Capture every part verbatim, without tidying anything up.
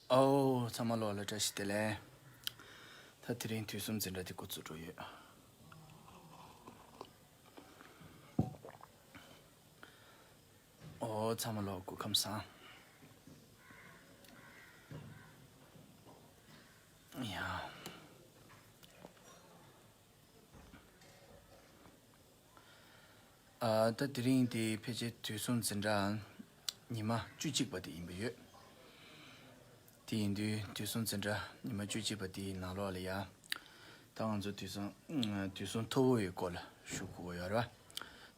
ཨོ། ཚང་མ་ལོག་ལ་བཀྲ་ཤིས་བདེ་ལེགས། ད་དེ་རིང་དུས་གསུམ་འཛིན་གྲྭ་དེ་འགོ་བཙུགས་འགྲོ་ཡོད། ཨོ། ཚང་མ་ལོག་སྐུ་ཁམས་བཟང་། ཡ། ཨ། ད་དེ་རིང་དེ་ཕལ་ཆེར་དུས་གསུམ་འཛིན་གྲྭ་ཉི་མ་བཅུ་གཅིག་པ་དེ་ཡིན་པ་ཡོད། དེ་ཡིན་དུས་དུས་གསུམ་འཛིན་གྲྭ་ཉི་མ་བཅུ་གཅིག་པ་དེའི་ནང་ལོགས་ལ་ཡ། ད་ང་ཚོ་དུས་གསུམ་དུས་གསུམ་མཐུ་བོ་ཡི་སྐོར་ལ་ཞུ་དགོས་ཡོད་རེད་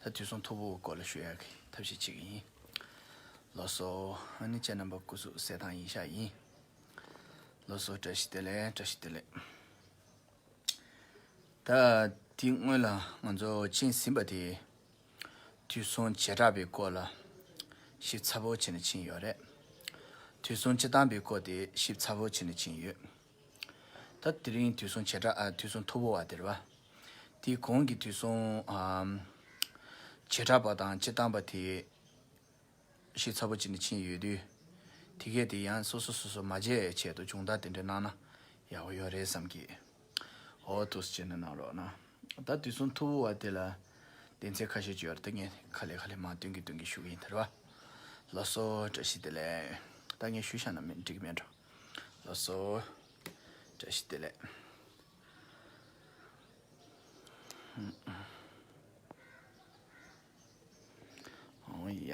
བ། ད་དུས་གསུམ་མཐུ་བོའི་སྐོར་ལ་ཞུ་ཡག་གི་ཐབས་ཤེས་བྱེད་ཀྱི་ཡིན། ལགས་སོ། ཨ་ནི་ཁྱེད་རྣམ་པ་སྐུ་གཟུགས་གསལ་ཐང་ཡིན་ཤག་ཡིན། ལགས་སོ། བཀྲ་ཤིས་བདེ་ལེགས། བཀྲ་ཤིས་བདེ་ལེགས། ད་དེ་སྔོན་ལ་ང་ཚོ་ཕྱིན་ཟིན་པ་དེ། དུས་གསུམ་བྱེ་བྲག་པའི་སྐོར་ལ་ཞིབ་ཚགས་པོ་བྱས་ནས་ཕྱིན་ཡོད་རེད། དུས་གསུམ་སྤྱི་བཏང་པའི་སྐོར་དེ་ཞིབ་ཚགས་པོ་བྱས་ནས་ཕྱིན་ཡོད། ད་དེ་རིང་དུས་གསུམ་བྱེ་བྲག་ཨ། དུས་གསུམ་མཐུ་བོ་བ་དེ་རེད་བ། དེའི་གོང་གི་དུས་གསུམ་ཨམ། བྱེ་བྲག་པ་དང་སྤྱི་བཏང་པ་དེ། ཞིབ་ཚགས་པོ་བྱས་ནས་ཕྱིན་ཡོད་དུས། དེ་གས་དེ་ཡང་སོ་སོ་སོ་སོ་མ་བརྗེད་ཆེད་དུ་སྦྱོང་བརྡར་དེ་འདྲ་གནང་ན་ཡག་པོ་ཡོད་རེད་བསམ་གི། འོ། ཐུགས་རྗེ་ཆེ་ནས་གནང་རོགས་གནང་། ད་དུས་གསུམ་མཐུ་བོ་བ་དེ་ལ་སྡེ་ཚན་ཁ་ཤས་ཅིག་ཡོད་རེད། ད་ངས་ཁ་ལེ་ཁ་ལེ་མར་སྟོན་གི་སྟོན་གི་ཞུ་གི་ཡིན་ད་རེད་བ། ལགས་སོ། བཀྲ་ཤིས་བདེ་ལེགས། ད་ངས་ཞུས་བཞག་ན་མི་འགྲིག་གི་མེད་འགྲོ། ལགས་སོ། བཀྲ་ཤིས་བདེ་ལེགས། འོ་ཡ།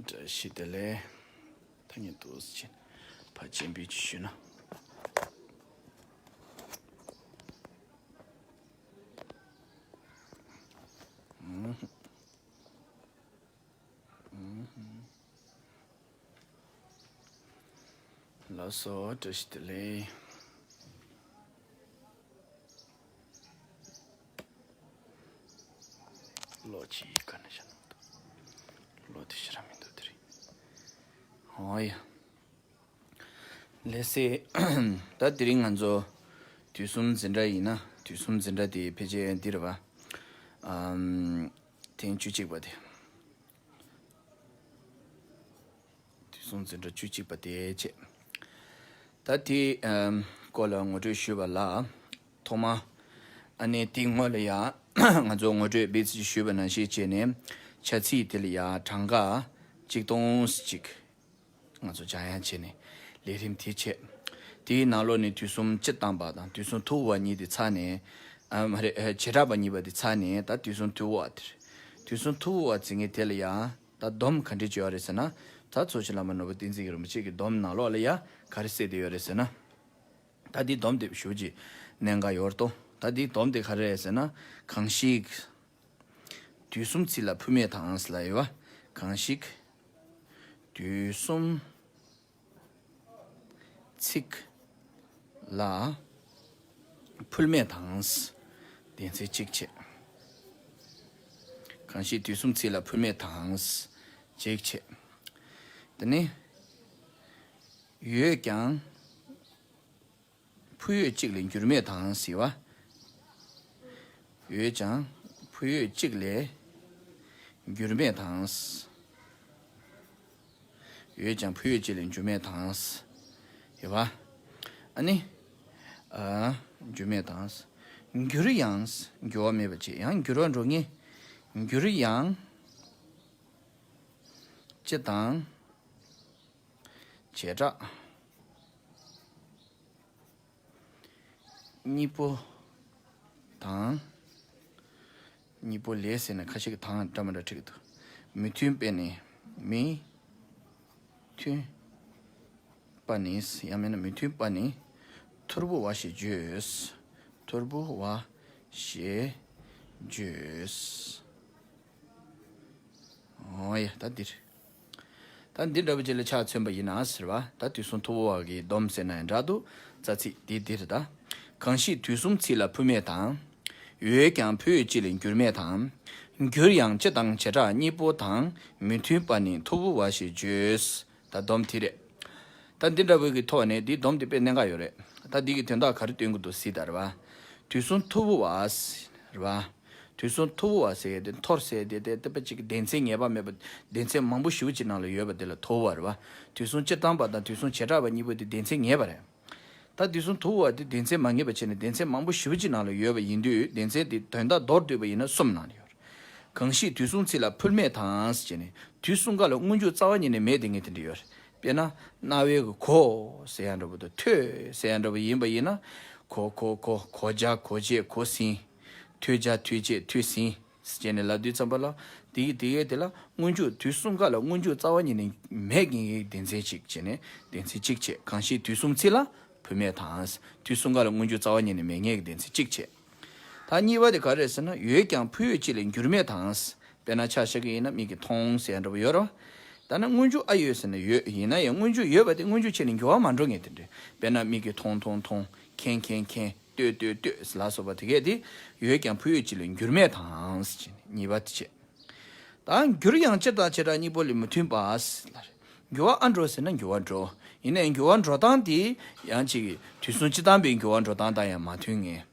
བཀྲ་ཤིས་བདེ་ལེགས། ད་ངས་འདུག་སེ་བྱས་ཕར་སྤྱན་འབུལ་ཅིག་ཞུས་ན། ཨུམ། ཨུམ། ལགས་སོ། བཀྲ་ཤིས་བདེ་ལེགས། ལོ་གཅིག་ག་ནས་བཞག་ན་འདུག་ལོ་དེ་ཞེ་དྲག་མི་འདུག་དེ་རིང་། ཨོ་ཡ། ལགས་སེ། ད་དེ་རིང་ང་ཚོ་དུས་གསུམ་འཛིན་གྲྭ་ཡིན་ན་དུས་གསུམ་འཛིན་གྲྭ་དེ་ཕལ་ཆེར་འདི་རེད་བ། ཨམ། ཐེངས་བཅུ་གཅིག་པ་དེ། དུས་གསུམ་འཛིན་གྲྭ་བཅུ་གཅིག་པ་དེ་བྱས། ད་དེའི་ཨམ། སྐོར་ལ་ངོ་སྤྲོད་ཞུས་པ་ལ། ཐོག་མ། ཨ་ནི་དེའི་སྔོན་ལ་ཡང་ང་ཚོ་ངོ་སྤྲོད་སྦེ་ཅིག་ཞུས་པ་ནང་བཞིན་བྱས་ནས་ཆ་ཚིག་དེ་ལ་ཡང་གྲངས་ཀ་གཅིག་སྟོང་གཅིག་ང་ཚོ་སྦྱང་ཡག་བྱས་ནས་ལས་རིམ་དེ་བྱས། དེའི་ནང་ལོགས་ནས་དུས་གསུམ་སྤྱི་བཏང་པ་དང་དུས་གསུམ་མཐུ་བོ་བ་གཉིས་དེ་ཚར་ནས། ཨ། མ་རེད། བྱེ་བྲག་པ་གཉིས་པ་དེ་ཚར་ནས་ད་དུས་གསུམ་མཐུ་བོ་བ་དེ་རེད། དུས་གསུམ་མཐུ་བོ་བ་ཟེར་མཁན་དེ་ལ་ཡང་ད་སྡོམ་ག་འདྲ་ཅིག་ཡོད་རེད་ཟེར་ན། ད་ཚོགས་ཆེན་བླ་མ་ནོར་བུ་བསྟན་འཛིན་གྱི་རིན་པོ་ཆེ་གི་སྡོམ་ནང་ལོགས་ལ་ཡང་ག་རེ་གསལ་བསྡད་ཡོད་རེད་ཟེར་ན། ད་འདིའི་སྡོམ་དེ་ཞུ་ཅིག་གནད་འགག་ཡོད་རེད་དོ། ད་འདིའི་སྡོམ་དེ་ག་རེ་རེད་ཟེར་ན། གང་ཞིག་དུས་གསུམ་ཚིག་ལ་འཕུལ་མེད་དང་ཟེར་ལ་ཡོད་པ། གང་ཞིག་དུས་གསུམ་ཚིག་ལ་འཕུལ་མེད་དང་། སྡེ་ཚན་གཅིག་བྱས། གང་ཞིག་དུས་གསུམ་ཚིག་ལ་འཕུལ་མེད་དང་། གཅིག་བྱས། དེ་ནས་ཡོད་ཀྱང་འཕུལ་ཡོད་གཅིག་ལས་འགྱུར་མེད་དང་ཟེར་བ། ཡོད་ཀྱང་འཕུལ་ཡོད་གཅིག་ལས་འགྱུར་མེད་དང་། ཡོད་ཀྱང་འཕུལ་ཡོད་གཅིག་ལས་འགྱུར་མེད་དང་། ཡོད་པ། ཨ་ནི། ཨ། འགྱུར་མེད་དང་། འགྱུར་ཡང་འགྱུར་བ་མེད་པ་བྱས། ཡང་འགྱུར་བ་འགྲོ་ངེས། འགྱུར་ཡང་། སྤྱི་དང་། བྱེ་བྲག་གཉིས་པོ་དང་། གཉིས་པོ་ལས་ཟེར་ན་ཁ་ཤས་ཀྱིས་དང་འདྲ་མི་འདྲ་འབྲི་གི་འདུག་མི་མཐུན་པས་ནི། མི་མཐུན་པ་ནི། ཡང་མིན་ན་མི་མཐུན་པ་ནི་ཐོར་བུ་བ་ཞེས་བརྗོད། ཐོར་བུ་བ་ཞེས་བརྗོད། འོ་ཡ། ད་འདིར། ད་འདི་འདྲ་བོ་ཅིག་ལ་ཆ་མཚོན་པ་ཡིན་ན་ཟེར་བ། ད་དུས་གསུམ་མཐུ་བོ་བ་གི་སྡོམ་ཟེར་ན་ཡང་འདྲ་འདུག་རྩ་ཚིག་འདི་འདིར་ད། གང་ཞིག་དུས་གསུམ་ཚིག་ལ་འཕུལ་མེད་དང་། ཡོད་ཀྱང་འཕུལ་ཡོད་གཅིག་ལས་འགྱུར་མེད་དང་། འགྱུར་ཡང་སྤྱི་དང་བྱེ་བྲག་གཉིས་པོ་དང་མི་མཐུན་པ་ནི་ཐོར་བུ་བ་ཞེས་བརྗོད། ད་སྡོམ་དེ་རེད། ད་འདི་འདྲ་བོ་གི་ཐོག་ནས་འདིའི་སྡོམ་དེ་དཔེ་གནད་འགག་ཡོད་རེད། ད་འདི་གི་དོན་དག་ག་རེ་སྟོན་གྱི་འདུག་ཟེར་ད་རེད་བ། དུས་གསུམ་མཐུ་བོ་བ་ཟེར་བ། དུས་གསུམ་ཐོར་བུ་བ་ཟེར་ཡས་དེ། ཐོར་ཟེར་ཡས་དེ་དེ་ལྟ་བུ་གཅིག་གི་སྡེ་ཚན་ངེས་པ་མེད་པ། སྡེ་ཚན་མང་པོ་ཞེ་པོ་ཅིག་ནང་ལ་ཡོད་པ་དེ་ལ་ཐོར་བུ་བ་རེད་བ། དུས་གསུམ་སྤྱིར་བཏང་པ་དང་དུས་གསུམ་བྱེ་བྲག་པ་གཉིས་པོ་དེ་སྡེ་ཚན་ངེས་པ་རེད། ད་དུས་གསུམ་ཐོར་བུ་བ་དེ་སྡེ་ཚན་མ་ངེས་པ་བྱས་ནས་སྡེ་ཚན་མང་པོ་ཞེ་པོ་ཅིག་ནང་ལ་ཡོད་པ་ཡིན་དུས། སྡེ་ཚན་དེ་དོན་དག་མདོར་བསྡུས་པ་ཡིན་ན་གསུམ་ནང་ལ་ཡོད་རེད། གང་ཞིག་དུས་གསུམ་ཚིག་ལ་ཕུལ་མེད་དང་ཟེར་ནས། དུས་གསུམ་ཀ་ལ་སྔོན་འཇུག་རྩ་བ་ཉིད་ནས་མེད་དེ་ངེས་དེ་འདྲ་ཡོད་རེད། དཔེར་ན་རྣ་བའི་གི་གོ་ཟེར་ཡ་འདྲ་པོ་དང་ཐོས་ཟེར་ཡ་འདྲ་པོ་ཡིན་པ་ཡིན་ན། གོ་གོ་གོ། གོ་བྱ་གོ་བྱེད་གོ་ཟིན། ཐོས་བྱ་ཐོས་བྱེད་ཐོས་ཟིན། ཟེར་ནས་ལབ་དུས་ཙམ་པ་ལ། དེ་གི་དེ་གའི་དེ་ལ་སྔོན་འཇུག། དུས་གསུམ་ཀ་ལ་སྔོན་འཇུག་རྩ་བ་ཉིད་ནས་མེད་མཁན་གྱི་སྡེ་ཚན་གཅིག་བྱས་ནས་སྡེ་ཚན་གཅིག་བྱས། གང་ཞིག་དུས་གསུམ་ཚིག་ལ་ཕུལ་མེད་དང་། དུས་གསུམ་ཀ་ལ་སྔོན་འཇུག་རྩ་བ་ཉིད་ནས་མེད་མཁན་གྱི་སྡེ་ཚན་གཅིག་བྱས། ད་གཉིས་པ་དེ་ག་རེ་རེད་ཟེར་ན། ཡོད་ཀྱང་ཕུལ་ཡུལ་གཅིག་ལས་འགྱུར་མེད་དང་། དཔེར་ན་ཆ་བཞག་གི་ཡིན་ན་མིག་གིས་མཐོང་ཟེར་ཡ་འདྲ་པོ་ཡོད་རེད་བ། ད་ནི་སྔོན་འཇུག་ཨ་ཡོད་ཟེར་ན་ཡོད། ཡིན་ན་ཡང་སྔོན་འཇུག་ཡོད་པ་དེ་སྔོན་འཇུག་བྱས་ནས་འགྱུར་བ་མ་འགྲོ་ངེས་དེ་འདྲ། དཔེར་ན་མིག་གིས་མཐོང་མཐོང་མཐོང་། མཁྱེན་མཁྱེན་མཁྱེན། ལྟོས་ལྟོས་ལྟོས་ལ་སོགས་པ་དེ་གས་དེ། ཡོད་ཀྱང་ཕུལ་ཡུལ་གཅིག་ལས་འགྱུར་མེད་དང་ཟེར་གྱི་ནི་གཉིས་པ་དེ་བྱས། ད་འགྱུར་ཡང་སྤྱིར་བཏང་བྱེ་བྲག་གཉིས་པོ་ལས་མི་མཐུན་པ་ཟེར་ལ། འགྱུར་བ་ཨ་འགྲོ་ཟེར་ན་འགྱུར་བ་འགྲོ། ཡིན་ནའི་འགྱུར་བ་འགྲོ་སྟངས་དེ་ཡང་གཅིག་གི་དུས་གསུམ་སྤྱིར་བཏང་པའི་འགྱུར་བ་འགྲོ་སྟངས་དང་ཡང་མ་མཐུན་ངེས།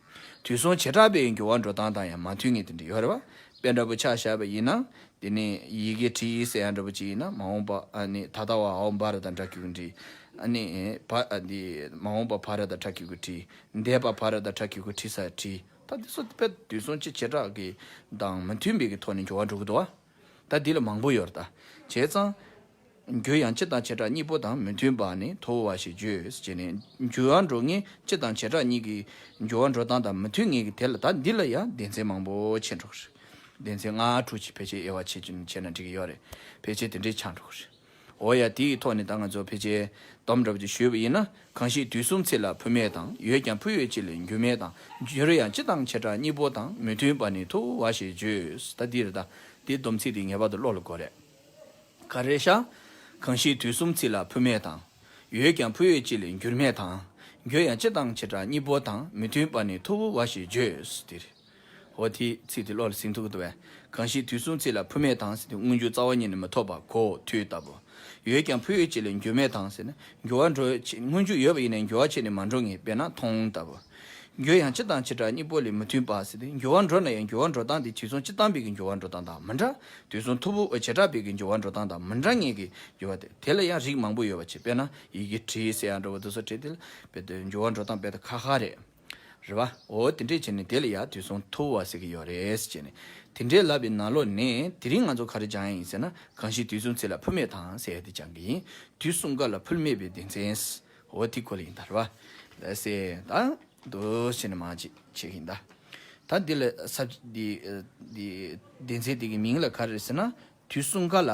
དུས་གསུམ་བྱེ་བྲག་པའི་འགྱུར་བ་འགྲོ་སྟངས་དང་ཡང་མ་མཐུན་ངེས་དེ་འདྲ་ཡོད་རེད་བ། དཔེ་འདྲ་པོ་ཆ་བཞག་པ་ཡིན་ན། དེ་ནས་ཡི་གེ་བྲིས་ཟེར་ཡ་འདྲ་པོ་ཅིག་ཡིན་ན། མ་འོངས་པ་ཨ་ནི་ད་ལྟ་བ་འོག་འབའ་ར་དང་སྒྲ་གི་གུ་བྲིས། ཨ་ནི་བ་ཨ་འདི་མ་འོངས་པ་བ་ར་དང་སྒྲ་གི་གུ་བྲིས། འདས་པ་བ་ར་དང་སྒྲ་གི་གུ་བྲིས་ས་བྲིས། ད་འདི་ཚོ་དཔེ་དུས་གསུམ་གཅིག་བྱེ་བྲག་གི་དང་མི་མཐུན་པའི་གི་ཐོག་ནས་འགྱུར་བ་འགྲོ་གི་འདུག་བ། ད་འདི་ལ་མང་པོ་ཡོད་རེད་ད། བྱས་ཙང་། འགྱུར་ཡང་སྤྱི་དང་བྱེ་བྲག་གཉིས་པོ་དང་མི་མཐུན་པ་ནི་ཐོར་བུ་བ་ཞེས་བརྗོད་ཅེས་ནས། འགྱུར་བ་འགྲོ་ངེས་སྤྱི་དང་བྱེ་བྲག་གཉིས་ཀྱི་འགྱུར་བ་འགྲོ་སྟངས་དང་མི་མཐུན་ངེས་ཀྱི་དེ་ལ། ད་འདི་ལ་ཡང་སྡེ་ཚན་མང་པོ་ཕྱེ་འགྲོ་གི་རེད། སྡེ་ཚན་ལྔ་དྲུག་ཅིག་ཕལ་ཆེར་དབྱེ་བ་ཕྱེ་ཕྱེ་ན་འགྲིག་གི་ཡོད་རེད། ཕལ་ཆེར་དེ་འདྲའི་ཆགས་འགྲོ་གི་རེད། འོ་ཡ། དེའི་ཐོག་ནས་ད་ང་ཚོ་ཕལ་ཆེར་སྡོམ་འདྲ་པོ་ཅིག་ཞུས་པ་ཡིན་ན། གང་ཞིག་དུས་གསུམ་ཚིག་ལ་ཕུལ་མེད་དང་། ཡོད་ཀྱང་ཕུལ་ཡུལ་གཅིག་ལས་འགྱུར་མེད་དང་། འགྱུར་ཡང་སྤྱི་དང་བྱེ་བྲག་གཉིས་པོ་དང་མི་མཐུན་པ་ནི་ཐོར་བུ་བ་ཞེས་བརྗོད། ད་འདི་རེད་ད། འདིའི་སྡོམ་ཚིག་འདི་ངེས་པར་དུ་བློ་ལ་འགོད་རེད། ག་རེ་ཤག་གང་ཞིག་དུས་གསུམ་ཚིག་ལ་ཕུལ་མེད་དང་། ཡོད་ཀྱང་ཕུལ་ཡུལ་གཅིག་ལས་འགྱུར་མེད་དང་། འགྱུར་ཡང་སྤྱི་དང་བྱེ་བྲག་གཉིས་པོ་དང་མི་མཐུན་པ་ནི་ཐོར་བུ་བ་ཞེས་བརྗོད། འདི་རེད། འོ་དེ་ཚིག་དེ་བློ་ལ་ཟིན་ཐུབ་ཀྱི་འདུག་བས། གང་ཞིག་དུས་གསུམ་ཚིག་ལ་ཕུལ་མེད་དང་ཟེར་དུས། སྔོན་འཇུག་རྩ་བ་ཉིད་ནས་མི་ཐོབ་པ། གོ་ཐོས་ལྟ་བུ། ཡོད་ཀྱང་ཕུལ་ཡུལ་གཅིག་ལས་འགྱུར་མེད་དང་ཟེར་ན། འགྱུར་བ་འགྲོ་ཆེད། སྔོན་འཇུག་ཡོད་པ་ཡིན་ནའི་འགྱུར་བ་ཆེད་ནས་མ་འགྲོ་ངེས། དཔེར་ན་མཐོང་ལྟ་བུ། འགྱུར་ཡང་སྤྱི་དང་བྱེ་བྲག་གཉིས་པོ་ལས་མི་མཐུན་པ་ཟེར་ཏེ། འགྱུར་བ་འགྲོ་ན་ཡང་འགྱུར་བ་འགྲོ་སྟངས་དེ་དུས་གསུམ་སྤྱིར་བཏང་པའི་གི་འགྱུར་བ་འགྲོ་སྟངས་དང་མི་འདྲ། དུས་གསུམ་ཐོར་བུ་བྱེ་བྲག་པའི་གི་འགྱུར་བ་འགྲོ་སྟངས་དང་མི་འདྲ་ངེས་ཀྱི་འགྱུར་བ་དེ། དེ་ལ་ཡང་རིགས་མང་པོ་ཡོད་པ་བྱས། དཔེར་ན་ཡི་གེ་བྲིས་ཟེར་ཡ་འདྲ་བོ་དེ་ཚོ་བྲིས་དེ་ལ་དཔེ་དེ་འགྱུར་བ་འགྲོ་སྟངས་དཔེ་དེ་ཁ་ཁ་རེད། རེད་བ། འོ་དེ་འདྲས་བྱས་ནས་དེ་ལ་ཡང་དུས་གསུམ་ཐོར་བུ་བ་ཟེར་གི་ཡོད་རེད་ཟེར་བྱས་ནས། དེ་འདྲས་ལབ་པའི་ནང་ལོགས་ནས་དེ་རིང་ང་ཚོ་ག་རེ་སྦྱང་ཡ་ཡིན་ཟེར་ན། གང་ཞིག་དུས་གསུམ་ཚིག་ལ་ཕུལ་མེད་དང་ཟེར་ཡ་དེ་སྦྱང་གི་ཡིན། དུས་གསུམ་ཀ་ལ་ཕུལ་མེད་པའི་སྡེ་ཚན། འོ་དེ་སྐོར་ལ་ཡིན་ད། རེད་བ། ལགས་སེ། ད་འདུག་བྱས་ནས་མར་ཅིག་བྱེད་ཀྱི་ཡིན་ད། ད་འདི་ལ་ས་འདི་འདི་སྡེ་ཚན་འདི་གི་མིང་ལ་ག་རེ་ཟེར་ན། དུས་གསུམ་ཀ་ལ།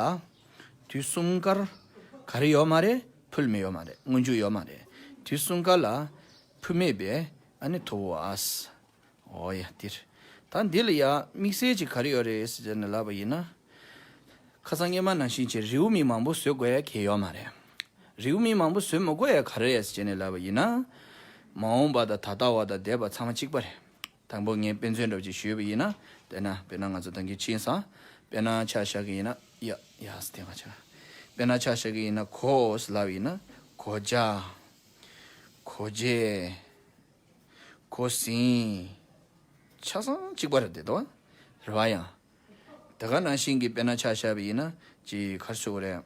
དུས་གསུམ་ཀར་ག་རེ་ཡོད་མ་རེད། ཕུལ་མེད་ཡོད་མ་རེད། སྔོན་འཇུག་ཡོད་མ་རེད། དུས་གསུམ་ཀ་ལ་ཕུལ་མེད་པའི་ཨ་ནི་ཐོར་བུ་བ། འོ་ཡ། འདིར། ད་འདི་ལ་ཡ་དམིགས་བསལ་གྱི་ག་རེ་ཡོད་རེད་ཟེར་ནས་ལབ་པ་ཡིན་ན། ཁ་སང་སྔོན་མ་ནང་བཞིན་གྱི་རེའུ་མིག་མང་པོ་བཟོ་དགོས་ཡ་གང་ཡང་ཡོད་མ་རེད། རེའུ་མིག་མང་པོ་བཟོ་མི་དགོས་ཡ་ག་རེ་རེད་ཟེར་ནས་ལབ་པ་ཡིན་ན། མ་འོངས་པ་དང་ད་ལྟ་བ་དང་འདས་པ་ཚང་མ་གཅིག་པ་རེད། དང་པོ་ངས་དཔེ་མཚོན་འདྲ་པོ་ཅིག་ཞུས་པ་ཡིན་ན། དཔེར་ན་དཔེར་ན་ང་ཚོ་ད་གིན་ཕྱིན་སོང་། དཔེར་ན་ཆ་བཞག་གི་ཡིན་ན། ཡ་ཡ་སྟེང་ང་ཆ། དཔེར་ན་ཆ་བཞག་གི་ཡིན་ན། གོ་ལབ་ཡིན་ན། གོ་བྱ། གོ་བྱེད། གོ་ཟིན། ཆ་ཚང་གཅིག་པ་རེད་དེ་དོ། རེད་བ་ཡང་། དེ་ག་ནང་བཞིན་གྱི་དཔེར་ན་ཆ་བཞག་པ་ཡིན་ན། ཅིག་ག་རེ་ཟེར་དགོས་རེད།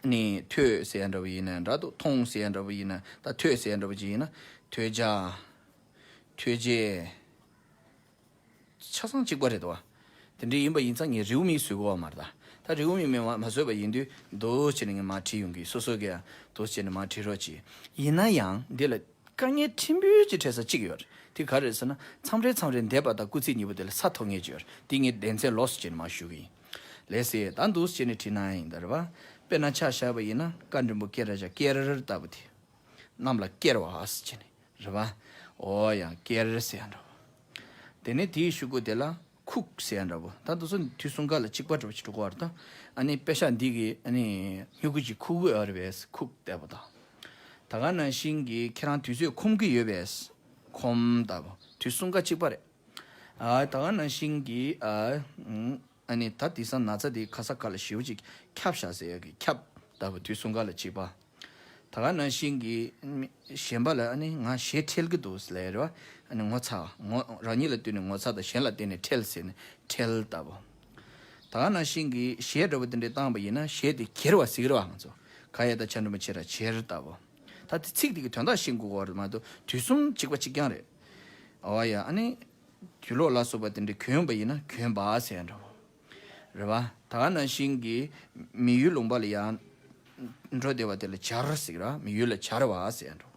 ནི་ཐོས་ཟེར་ཡ་འདྲ་པོ་ཡིན་ན་འདྲ་འདུག་མཐོང་ཟེར་ཡ་འདྲ་པོ་ཡིན་ན། ད་ཐོས་ཟེར་ཡ་འདྲ་པོ་ཅིག་ཡིན་ན། ཐོས་བྱ། ཐོས་བྱེད། ཆ་ཚང་གཅིག་པ་རེད་དོ། དེ་འདྲ་ཡིན་པ་ཡིན་ཙང་ངས་རེའུ་མིག་བཟོ་དགོས་པ་མ་རེད་ད། ད་རེའུ་མིག་མེད་མ་མ་བཟོས་པ་ཡིན་དུས་འདུག་བྱས་ནས་ངས་མར་བྲིས་ཡོང་གི། སོ་སོ་གིས་འདུག་བྱས་ནས་མར་བྲིས་རོགས་གྱིས། ཡིན་ན་ཡང་འདི་ལ་དཀའ་ངལ་ཕྲན་བུ་ཅིག་འཕྲད་ས་གཅིག་ཡོད་རེད། དེ་ག་རེད་ཟེར་ན། མཚམས་རེ་མཚམས་རེ་འདས་པ་དང་སྐུལ་ཚིག་གཉིས་པོ་དེ་ལ་ས་ཐོབ་ངེས་ཅིག་ཡོད་རེད། དེ་ངས་སྡེ་ཚན་ལོགས་སུ་བྱས་ནས་མར་ཞུ་གི་ཡིན། ལགས་སེ། ད་འདུག་སེ་བྱས་ནས་བྲིས་ན་ཡིན་ད། རེད་བ། དཔེར་ན་ཆ་བཞག་པ་ཡིན་ན། ཀ་འགྲེང་བུ་ཀེ་ར་བཞག་ཀེར་ལྟ་བུ་དེ། གནམ་ལ་ཀེར་བ་ཟེར་བྱས་ནས། རེད་བ། འོ་ཡ། ཀེར་ཟེར་ཡ་འདྲ་བོ། དེ་ནས་དེའི་གཞུག་གུ་དེ་ལ་ཁུག་ཟེར་ཡ་འདྲ་བོ། ད་འདུག་སེ་དུས་གསུམ་ཀ་ལ་གཅིག་པ་འདྲ་བོ་ཅིག་འགྲོ་གི་ཡོད་རེད་ད། ཨ་ནི་དཔེ་ཤག་འདི་གི་ཨ་ནི་སྨྱུ་གུ་ཅིག་ཁུག་གི་ཡོད་རེད་པས། ཁུག་ལྟ་བུ་དང་། ད་ག་ནང་བཞིན་གྱི་ཁྱེད་རང་དུས་ཚོད་ཁོམ་གྱི་ཡོད་པས། ཁོམ་ལྟ་བུ། དུས་གསུམ་ཀ་གཅིག་པ་རེད། ཨ། ད་ག་ནང་བཞིན་གྱི། ཨ། ཨ་ནི་ད་དེང་སང་ན་ཚ་དེ་ཁ་ས་ཁ་ལ་ཞེ་པོ་ཅིག་ཁྱབ་ཤག་ཟེར་ཡ་གི་ཁྱབ་ལྟ་བུ་དུས་གསུམ་ཀ་ལ་གཅིག་པ། ད་ག་ནང་བཞིན་གྱི་གཞན་པ་ལ་ཨ་ནི་ང་ཞེ་ཁྲེལ་གྱི་འདུག་ཟེར་ལབ་ཡ་རེད་བ། ཨ་ནི་ངོ་ཚ་ངོ་རང་ཉིད་ལ་ལྟོས་ནས་ངོ་ཚ་དང་གཞན་ལ་བརྟེན་ནས་ཁྲེལ་ཟེར་ནས་ཁྲེལ་ལྟ་བུ། ད་ག་ནང་བཞིན་གྱི་གཞས་འདྲ་བོ་དེ་འདྲས་བཏང་པ་ཡིན་ན་གཞས་དེ་གྱེར་བ་ཟེར་གྱི་རེད་བ། ང་ཚོ་ཁ་ཡ་དང་ཆ་འགྲེང་བུ་ཆེ་ར་གྱེར་ལྟ་བུ། ད་དེ་ཚིག་དེ་གི་དོན་དག་ཤེས་དགོས་ཀྱི་ཡོད་རེད་མ་གཏོགས་དུས་གསུམ་གཅིག་པ་གཅིག་རྐྱང་རེད། འོ་ཡ། ཨ་ནི་དུག་ལོག་ལ་སོགས་པ་དེ་འདྲས་གྱོན་པ་ཡིན་ན་གྱོན་པ་ཟེར་ཡ་འདྲ་བོ། རེད་བ། ད་ག་ནང་བཞིན་གྱི་མི་ཡུལ་ལུང་པ་ལ་ཡང་འགྲོ་བདེ་བ་དེ་ལ་འབྱར་ཟེར་གྱི་རེད་བ། མི་ཡུལ་ལ་འབྱར་བ་ཟེར་ཡ་འདྲ་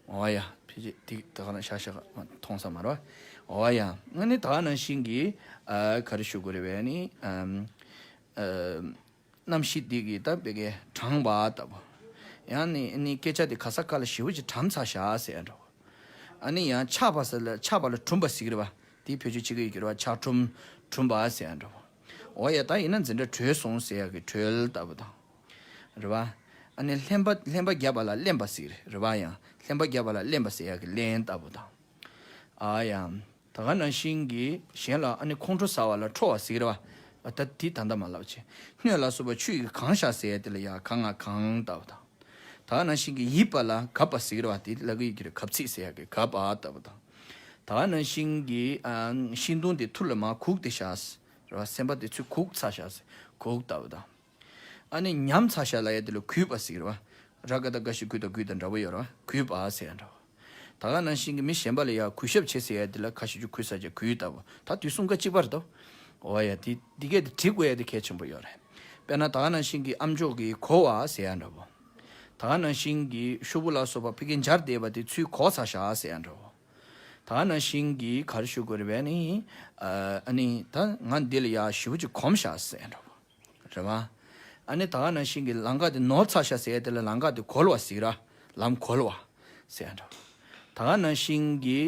བོ། འོ་ཡ། ཕལ་ཆེར་དེ་ད་ག་ནང་ཤག་ཤག་མཐོང་ས་མ་རེད་བ། འོ་ཡ། ཨ་ནི་ད་ག་ནང་བཞིན་གྱི་ཨ་ག་རེ་ཞུ་དགོས་རེད་བས། ཨ་ནི་ཨམ་ཨ་གནམ་གཤིས་འདི་གི་ད་བེ་གའི་གྲང་བ་ལྟ་བུ། ཡང་ནི་ནི་སྐད་ཆ་དེ་ག་ས་ག་ལ་ཞེ་པོ་ཅིག་གྲང་ཚ་ཤག་ཟེར་ཡ་འདྲ་བོ། ཨ་ནི་ཡང་ཆགས་པ་ཟེར་ལ་ཆགས་པ་ལ་གྲུམ་པ་ཟེར་གྱི་རེད་བ། དེ་བེད་སྤྱོད་བྱེད་ཀྱི་ཡོད་ཀྱི་རེད་བ། ཆགས་གྲུམ། གྲུམ་པ་ཟེར་ཡ་འདྲ་བོ། འོ་ཡ། ད་ཡིན་ན་འཛིན་གྲྭ་གྲོལ་སོང་ཟེར་ཡ་གི་གྲོལ་ལྟ་བུ་དང་། རེད་བ། ཨ་ནི་ལྷན་པ་ལྷན་པ་བརྒྱབ་པ་ལ་གླེན་པ་ཟེར་གྱི་རེད་བ། ཡང་ལྷན་པ་བརྒྱབ་པ་ལ་གླེན་པ་ཟེར་ཡ་གི་གླེན་ལྟ་བུ་དང་། ཨ་ཡ། ད་ག་ནང་བཞིན་གྱི་གཞན་ལ་ཨ་ནི་ཁོང་ཁྲོ་ཟ་བ་ལ་ཁྲོ་བ་ཟེར་གྱི་རེད་བ། ད་དེ་ད་ལྟ་མ་ལབ་བྱས། སྣོད་ལ་སོགས་པ་ཆུ་ཡིས་གང་བཞག་ཟེར་ཡ་དེ་ལ་ཡ་ག་ང་གང་ལྟ་བུ་དང་། ད་ག་ནང་བཞིན་གྱི་ཡིབ་པ་ལ་གབ་པ་ཟེར་གྱི་རེད་བ། དེ་ལ་གི་ཡིག་གི་རེད། གབ་ཚིག་ཟེར་ཡ་གི་གབ་པ་ལྟ་བུ་དང་། ད་ག་ནང་བཞིན་གྱི་ཨ་ཤིང་སྡོང་དེ་ཐུར་ལ་མར་གུག་སྟེ་བཞག་རེད་བ། སེམས་པ་དེ་ཚུར་གུག་ཚར་བཞག་གུག་ལྟ་བུ་དང་། ཨ་ནི་ཉམས་ཚར་བཞག་ལབ་ཡ་དེ་ལ་གུས་པ་ཟེར་གྱི་རེད་བ། ར་ག་བཏགས་རྒ་ཤི་གུ་དང་གུས་དང་འདྲ་བོ་ཡོད་རེད་བ། གུས་པ་ཟེར་ཡ་འདྲ་བོ། ད་ག་ནང་བཞིན་གྱི་མི་གཞན་པ་ལ་ཡ་གུས་ཞབས་བྱེད་ཟེར་ཡ་དེ་ལ་ཁ་ཤས་ཀྱིས་གུས་ས་ཀྱང་གུས་ལྟ་བུ། ད་དུས་གསུམ་ཀ་གཅིག་པ་རེད་དོ། འོ་ཡ། དེ་འདི་གས་དེ་བྲི་དགོས་ཡ་དེ་གལ་ཆེན་པོ་ཡོད་རེད། དཔེར་ན་ད་ག་ནང་བཞིན་གྱི་ཨམ་ཅོག་གི་གོ་བ་ཟེར་ཡ་འདྲ་བོ། ད་ག་ནང་བཞིན་གྱི་ཤོག་བུ་ལ་སོགས་པ་ཕ་གིར་འབྱར་བསྡད་པ་དེ་ཚུར་གོག་ཚར་བཞག་ཟེར་ཡ་འདྲ་བོ། ད་ག་ནང་བཞིན་གྱི་ག་རེ་ཞུ་དགོས་རེད་བས་ནི། ཨ་ནི་ད་ང་འདི་ལ་ཡ་ཞེ་པོ་ཅིག་གོམས་བཞག་ཟེར་ཡ་འདྲ་བོ། རེད་བ། ཨ་ནི་ད་ག་ནང་བཞིན་གྱི་ལམ་ཁ་དེ་ནོར་ཚར་ཤག་ཟེར་ཡ་དེ་ལ་ལམ་ཁ་དེ་གོལ་བ་ཟེར་གྱི་རེད། ལམ་གོལ་བ་ཟེར་ཡ་འདྲ། ད་ག་ནང་བཞིན་གྱི་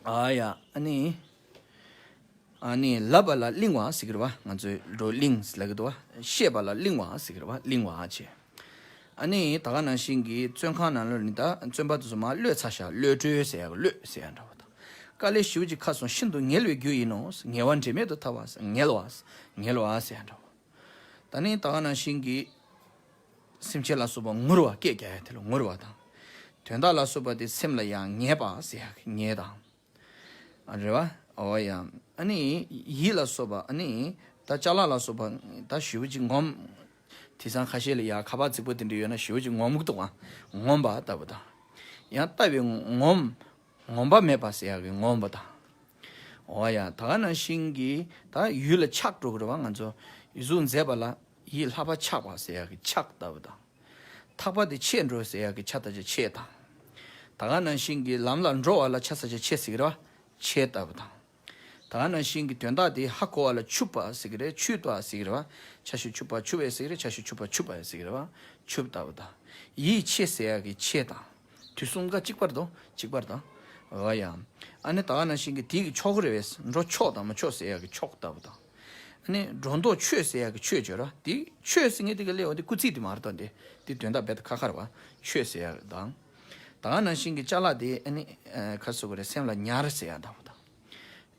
ཨ་ཡ། ཨ་ནི་ཨ་ནི་ལབ་པ་ལ་གླེང་བ་ཟེར་གྱི་རེད་བ། ང་ཚོས་འགྲོ་གླེང་ཟེར་ལབ་ཀྱི་འདུག་བ། བཤད་པ་ལ་གླེང་བ་ཟེར་གྱི་རེད་བ། གླེང་བ་བྱས། ཨ་ནི་ད་ག་ནང་བཞིན་གྱི་བཙོན་ཁང་ནང་ལོགས་ནས་ད་བཙོན་པ་དེ་ཚོ་མར་གློད་ཚར་ཤག་གློད་གྲོལ་ཟེར་ཡ་གི་གློད་ཟེར་ཡ་འདྲ་བ་དང་། དཀའ་ལས་ཞེ་པོ་ཅིག་ཁག་སོང་། ཤིན་ཏུ་ངལ་བའི་རྒྱུ་ཡིན་ནོ། ངལ་བ་འབྲལ་མེད་དུ་ཐར་བ། ངལ་བ། ངལ་བ་ཟེར་ཡ་འདྲ་བ། ད་ནི་ད་ག་ནང་བཞིན་གྱི་སེམས་ཅན་ལ་སོགས་པ་ངུར་བ། སྐད་རྒྱག་ཡ་དེ་ལ་ངུར་བ་དང་། དོན་དག་ལ་སོགས་པ་དེ་སེམས་ལ་ཡང་ངེས་པ་ཟེར་ཡ་གི་ངེས་དང་། ཨ་རེད་བ། འོ་ཡ། ཨ་ནི་ཡིད་ལ་སོགས་པ། ཨ་ནི་ད་ཅ་ལག་ལ་སོགས་པ་ད་ཞེ་པོ་ཅིག་ངོམ། དེང་སང་ཁ་ཤས་ལ་ཡ་ཁ་པར་རྫིག་པོ་དེ་འདྲ་ཡོད་ན་ཞེ་པོ་ཅིག་ངོམ་གི་འདུག་ཨ། ངོམ་པ་ལྟ་བུ་དང་། ཡང་ལྟ་བའི་ངོམ། ངོམ་པ་མེད་པ་ཟེར་ཡག་གི་ངོམ་པ་དང་། འོ་ཡ། ད་ག་ནང་བཞིན་གྱི་ད་ཡུལ་ལ་ཆགས་འགྲོ་གི་རེད་བ། ང་ཚོ་ཡིད་གཟུགས་མཛེས་པ་ལ་ཡིད་ལྷག་པ་ཆགས་པ་ཟེར་ཡག་གི་ཆགས་ལྟ་བུ་དང་། ཐག་པ་དེ་ཆད་འགྲོ་ཟེར་ཡག་གི་ཆ་ད་ཆ་ཆད་དང་། ད་ག་ནང་བཞིན་གྱི་ལམ་ལ་འགྲོ་བ་ལ་ཆ་ས་ཆ་ཆད་ཟེར་གི་རེད་བ། ཆད་ལྟ་བུ་དང་། ད་ག་ནང་བཞིན་གྱི་དོན་དག་དེ་ཧ་གོ་བ་ལ་ཆུབ་པ་ཟེར་གི་རེད། ཆུད་པ་ཟེར་གི་རེད་བ། ཆ་ཤས་ཆུད་པ་ཆུད་པ་ཟེར་གི་རེད། ཆ་ཤས་ཆུད་པ་ཆུད་པ་ཟེར་གི་རེད་བ། ཆུད་ལྟ་བུ་དང་། ཡིད་ཆེས་ཟེར་ཡག་གི་ཆེས་དང་། དུས་གསུམ་ཀ་གཅིག་པར་དང་། གཅིག་པར་དང་། འོ་ཡ། ཨ་ནི་ད་ག་ནང་བཞིན་གྱི་དེ་གི་ཕྱོགས་རེད་བས། འགྲོ་ཕྱོགས་དང་མི་ཕྱོགས་ཟེར་ཡག་གི་ཕྱོགས་ལྟ་བུ་དང་། ཨ་ནི་འགྲོ་ལྡོག་ཆོས་ཟེར་ཡག་གི་ཆོས་བརྗོད་ར། དེ་ཆོས་ཟེར་མཁན་དེ་ག་ལས་འོ་དེ་སྐུལ་ཚིག་དེ་མ་རེད་དང་། དེ་དེ་དོན་དག་རྦད་དེ་ཁ་ཁ་རེད་བ། ཆོས་ཟེར་ཡག་དང་། ད་ག་ནང་བཞིན་གྱི་ཅ་ལག་དེ་ཨ་ནི་ཨ་ག་རེ་ཟེར་དགོས་རེད། སེམས་ལ་ཉར་ཟེར་ཡག་ལྟ་བུ་དང་།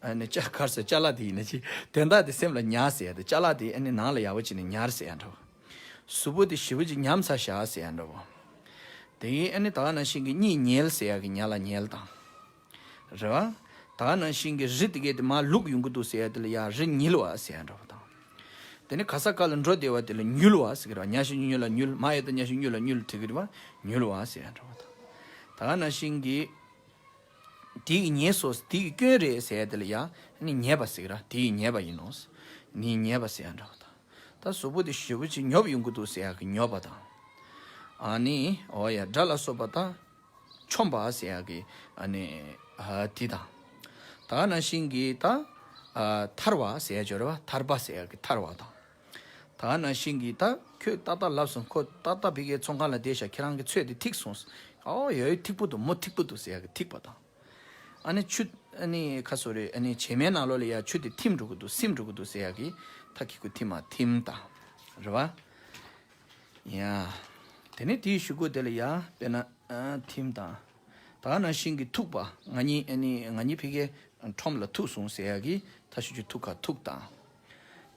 ཨ་ནི་ཅ་ག་རེ་ཟེར། ཅ་ལག་དེ་ཡིན་ན་ཅི། དོན་དག་དེ་སེམས་ལ་ཉར་ཟེར་ཡག་དེ། ཅ་ལག་དེ་ཨ་ནི་ནང་ལ་ཡག་པོ་བྱས་ནས་ཉར་ཟེར་ཡག་འདྲ་བོ། གཟུགས་པོ་དེ་ཞེ་པོ་ཅིག་ཉམས་ཚར་བཞག་ཟེར་ཡག་འདྲ་བོ། དེ་ཡིན། ཨ་ནི་ད་ག་ནང་བཞིན་གྱི་གཉིད་ཉལ་ཟེར་ཡག་གི་ཉལ་ལ་ཉལ་དང་། རེད་བ། ད་ག་ནང་བཞིན་གྱི་རི་དེ་གས་དེ་མར་ལུག་ཡོང་གི་འདུག་ཟེར་ཡག་དེ་ལ་ཡ་རི་ཉིལ་བ་ཟེར་ཡག་འདྲ་བོ་དང་། དེ་ནི་ག་ས་ག་ལ་འགྲོ་བདེ་བ་དེ་ལ་ཉུལ་བ་ཟེར་གི་རེད་བ། ཉལ་ཞིང་ཉུལ་ལ་ཉུལ། མ་ཡལ་དུ་ཉལ་ཞིང་ཉུལ་ལ་ཉུལ་དེ་གི་རེད་བ། ཉུལ་བ་ཟེར་ཡག་འདྲ་བོ་དང་། ད་ག་ནང་བཞིན་གྱི་དེ་གི་ཉེས་སོ། དེ་གི་སྐྱོན་རེད་ཟེར་ཡག་དེ་ལ་ཡ་ནི་ཉེས་པ་ཟེར་གི་ར། དེ་གི་ཉེས་པ་ཡིན་ནོ། ནི་ཉེས་པ་ཟེར་ཡག་འདྲ་བོ་དང་། ད་གཟུགས་པོ་དེ་ཞེ་པོ་ཅིག་ཉོབ་ཡོང་གི་འདུག་ཟེར་ཡག་གི་ཉོབ་པ་དང་། ཨ་ནི་འོ་ཡ། དགྲ་ལ་སོགས་པ་ད་ཆོམས་པ་ཟེར་ཡག་གི་ཨ་ནི་ཨ་དེ་དང་། ད་ག་ནང་བཞིན་གྱི་ད་ཨ་ཐར་བ་ཟེར་ཡག་ཅིག་ཡོད་རེད་བ། ཐར་པ་ཟེར་ཡག་གི་ཐར་བ་དང་། ད་ག་ནང་བཞིན་གྱི་ད་ཁྱོད་ཏག་ཏག་ལབ་སོང་། ཁོ་ཏག་ཏག་ཕ་གིའི་ཚོང་ཁང་ལ་བསྡད་ཤག་ཁྱེད་རང་གི་ཚོད་དེ་ཐིག་སོང་། ཨོ་ཡོ་ཐིག་པོ་འདུག་མོ་ཐིག་པོ་འདུག་ཟེར་ཡག་གི་ཐིག་པ་དང་། ཨ་ནི་ཆུ། ཨ་ནི་ཁ་སོ་རེ། ཨ་ནི་བྱེ་མའི་ནང་ལོགས་ལ་ཡ་ཆུ་དེ་ཐིམ་འགྲོ་གི་འདུག་སིམ་འགྲོ་གི་འདུག་ཟེར་ཡག་གི་ཐ་ཁི་ཁུ་ཐི་མ་ཐིམ་དང་། རེད་བ། ཡ། དེ་ནས་དེའི་གཞུག་གུ་དེ་ལ་ཡ་དཔེར་ན་ཨ་ཐིམ་དང་། ད་ག་ནང་བཞིན་གྱི་ཐུག་པ། ང་གཉིས། ཨ་ནི་ང་གཉིས་ཕ་གིའི་ཁྲོམ་ལ་ཐུག་སོང་ཟེར་ཡག་གི་ཐ་ཤུ་ཆུ་ཐུག་ཁ་ཐུག་དང་།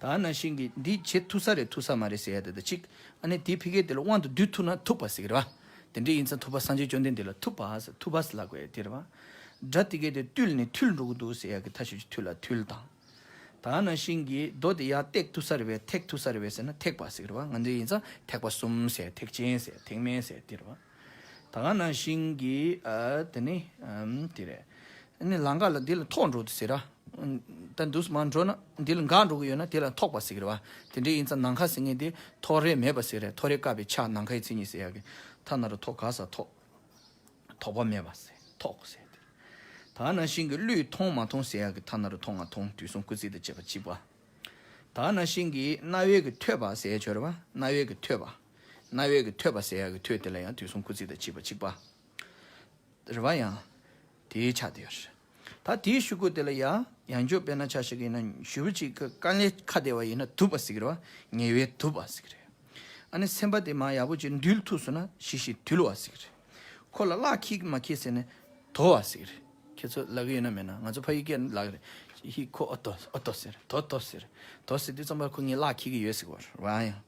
ད་ ད་ནང་བཞིན་གྱི་འདི་བྱེད་ཐུབ་ས་རེད་ཐུབ་ས་མ་རེད་ཟེར་ཡ་དེ་དང་གཅིག་ཨ་ནི་དེའི་ཕི་གེ་དེ་ལ་དབང་དུ་བསྡུ་ཐུབ་ན་ཐུབ་པ་ཟེར་གི་རེད་བ། དེ་འདྲ་ཡིན་ཙང་ཐུབ་པ་སངས་རྒྱས་བཅོམ་ལྡན་འདས་ལ་ཐུབ་པ་ཟེར་ཐུབ་པ་ཟེར་ལབ་དགོས་ཡ་དེ་རེད་བ། སྒྲ་དེ་གའི་དེ་བཏུལ་ནས་ཐུལ་འགྲོ་གི་འདུག་ཟེར་ཡ་གི་མཐའ་ཞབས་ཀྱུ་ཐུལ་ལ་ཐུལ་དང་། ད་ནང་བཞིན་གྱི་རྡོ་དེ་ཡར་བཏེག་ཐུབ་ས་རེད་བས་ཐེག་ཐུབ་ས་རེད་བས་ཟེར་ན་ཐེག་པ་ཟེར་གི་རེད་བ། ང་ཚོ་ཡིན་ཙང་ཐེག་པ་གསུམ་ཟེར་ཐེག་ཆེན་ཟེར་ཐེག་དམན་ཟེར་དེ་རེད་བ། ད་ག་ནང་བཞིན་གྱི་ཨ་དེ་ནི་ཨམ་དེ་རེད། ཨ་ནི་ལམ་ཁ་ལ་འདི་ལ་ཐོག་འགྲོ་དུས་ཟེར་ར། ད་འདུག་མར་འགྲོ་ན་འདི་ལ་འགག་འགྲོ་གི་ཡོད་ན་དེ་ལ་ཐོག་པ་ཟེར་གི་རེད་བ། དེ་འདྲ་ཡིན་ཙང་ནམ་མཁའ་ཟེར་མཁན་དེ་ཐོག་རེག་མེད་པ་ཟེར་རེད། ཐོག་རེག་བཀག་པའི་ཆ་ནམ་མཁའི་མཚན་ཉིད་ཟེར་ཡག་གི་ཐ་ན་རུ་ཐོག་ག་ས་ཐོག་ཐོགས་པ་མེད་པ་ཟེར་ཐོག་ཟེར་ཏེ། ད་ག་ནང་བཞིན་གྱི་བློས་མཐོང་མ་མཐོང་ཟེར་ཡག་གི་ཐ་ན་རུ་མཐོང་མ་མཐོང་དུས་གསུམ་སྐུལ་ཚིག་དང་བཅས་པ་གཅིག་པ། ད་ག་ནང་བཞིན་གྱི་རྣ་བའི་གི་ཐོས་པ་ཟེར་ཡག་ཆོས་རེད་བ། རྣ་བའི་གི་ཐོས་པ། རྣ་བའི་གི་ཐོས་པ་ཟེར་ཡག་གི་ཐོས་དེ་ལ་ཡང་དུས་གསུམ་སྐུལ་ཚིག་དང་བཅས་པ་གཅིག་པ། རེད་བ། ཡང་དེའི་ཆ་དེ་ཡོད་རེད། ད་དེའི་ཤུ་གུ་དེ་ལ་ཡང་ཡང་འཇུག་དཔེར་ན་ཆ་ཞིག་ཡིན་ན་ཞུ་བ་གཅིག་གི་དཀའ་ལས་ཁ་བདེ་བ་ཡིན་ན་དུབ་པ་ཟེར་གི་རེད་བ། ཉེ་བའི་དུབ་པ་ཟེར་གི་རེད། ཨ་ནི་སེམས་པ་དེ་མ་ཡག་པོ་ཅིག་འདུལ་ཐུབ་སོང་ན་ཞི་ཞིང་དུལ་བ་ཟེར་གི་རེད། ཁོ་ལ་གླགས་འཁེལ་གི་མ་འཁེལ་ཟེར་ནས་དོ་བ་ཟེར་གི་རེད། ཁྱེད་ཚོ་ལབ་གི་ཡོད་ན་མེད་ན་ང་ཚོ་ཕ་ཡུལ་སྐད་ལབ་གི་རེད། ཧི་ཁོ་ཨོ་ཏོ་ཨོ་ཏོ་ཟེར་དོ་དོ་ཟེར་དོ་ཟེར་དུས་ཙམ་པར་ཁོ་ངའི་གླགས་འཁེལ་གི་ཡོད་ཟེར་གི་བ་རེད་བ། ཡང་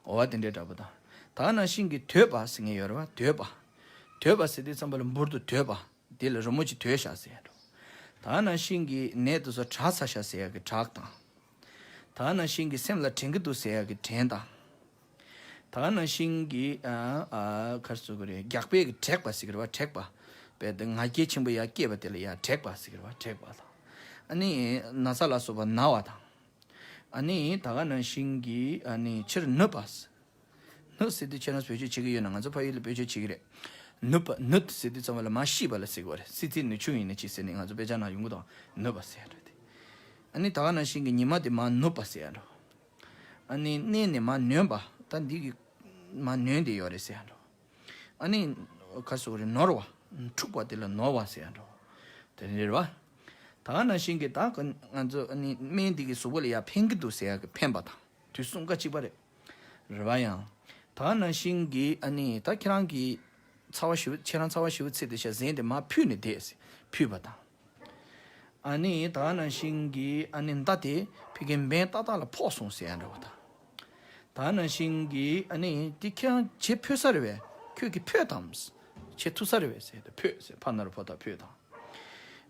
འོ་བ་དེ་འདྲའི་འདྲ་པོ་དང་། ད་ག་ནང་བཞིན་གྱི་དོད་པ་ཟེར་མཁན་ཡོད་རེད་བ། དོད་པ། དོད་པ་ཟེར་དུས་ཙམ་པ་ལ་འབུར་དུ་དོད་པ། དེ་ལ་རི་མོ་ཅིག་དོད་བཞག་ཟེར་ཡ་འགྲོ། ད་ག་ནང་བཞིན་གྱི་ནས་དེ་ཚོ་དྲག་ཚ་ཤ་ཟེར་ཡ་གི་དྲག་དང་། ད་ག་ནང་བཞིན་གྱི་སེམས་ལ་དྲན་གྱི་འདུག་ཟེར་ཡ་གི་དྲན་དང་། ད་ག་ནང་བཞིན་གྱི་ཨ་ཨ་ག་རེ་ཟེར་དགོས་རེད། རྒྱགས་པའི་གི་དྲེགས་པ་ཟེར་གི་རེད་བ། དྲེགས་པ། དཔེ་དེ་ང་རྒྱལ་ཆེན་པོ་ཡར་སྐྱེས་པ་དེ་ལ་ཡར་དྲེགས་པ་ཟེར་གི་རེད་བ། དྲེགས་པ་དང་། ཨ་ནི་ན་ཚ་ལ་སོགས་པ་ན་བ་དང་། ཨ་ནི་ད་ག་ནང་བཞིན་གྱི་ཨ་ནི་ཕྱིར་ནུབ་པ། ནུབ་ཟེར་དུས་ཁྱེད་རང་བེད་སྤྱོད་བྱེད་ཀྱི་ཡོད་ན་ང་ཚོ་ཕ་ཡུལ་ལ་བེད་སྤྱོད་བྱེད་ཀྱི་རེད། ནུབ་པ་ནུབ་ཟེར་དུས་ཙམ་པ་ལ་མར་ཤི་བ་ལ་ཟེར་གྱི་རེད། སྲིད་རྩེ་ནུབ་ཆུང་ཡིན་ན་ཅི་ཟེར་ནས་ང་ཚོ་དཔེ་ཆ་ནང་ཡོང་གི་འདུག་ནུབ་པ་ཟེར་ཡ་འདྲ་དེ། ཨ་ནི་ད་ག་ནང་བཞིན་གྱི་ཉི་མ་དེ་མར་ནུབ་པ་ཟེར་ཡ་འདྲ། ཨ་ནི་མནན་ནས་མར་ནོན་པ། ད་འདི་གི་མར་ནོན་བསྡད་ཡོད་རེད་ཟེར་ཡ་འདྲ། ཨ་ནི་ག་རེ་ཟེར་དགོས་རེད། ནོར་བ། འཁྲུགས་པ་དེ་ལ་ནོར་བ་ཟེར་ཡ་འདྲ། དེ་འདྲ་རེད་བ། ད་ག་ནང་བཞིན་གྱི་ད་ང་ཚོ་ཨ་ནི་སྨན་འདི་གི་གཟུགས་པོ་ལ་ཡར་ཕན་གྱི་འདུག་ཟེར་ཡ་གི་ཕན་པ་དང་དུས་གསུམ་ཀ་གཅིག་པ་རེད། རེད་བ། ཡང་ད་ག་ནང་བཞིན་གྱི་ཨ་ནི་ད་ཁྱེད་རང་གི་ཚ་བ་ཞེ་པོ་ཁྱེད་རང་ཚ་བ་ཞེ་པོ་ཚིག་དེ་ཤ་ཟན་དེ་མར་ཕུད་ནས་བསྡད་ཟེར་ཕུད་པ་དང་། ཨ་ནི་ད་ག་ནང་བཞིན་གྱི་ཨ་ནི་མདའ་དེ་ཕ་གིའི་འབེན་ཏག་ཏག་ལ་ཕོག་སོང་ཟེར་ཡ་འདྲ་བོ་དང་། ད་ག་ནང་བཞིན་གྱི་ཨ་ནི་དེ་ཁྱེད་རང་བྱེད་ཕོད་ས་རེད་བས། ཁྱོད་ཀྱིས་ཕོད་དམ། བྱེད་ཐུབ་ས་རེད་བས་ཟེར་ཏེ་ཕོད་ཟེར་ཕ་ན་རུ་ཕོ་ཐ་ཕོད་དང་།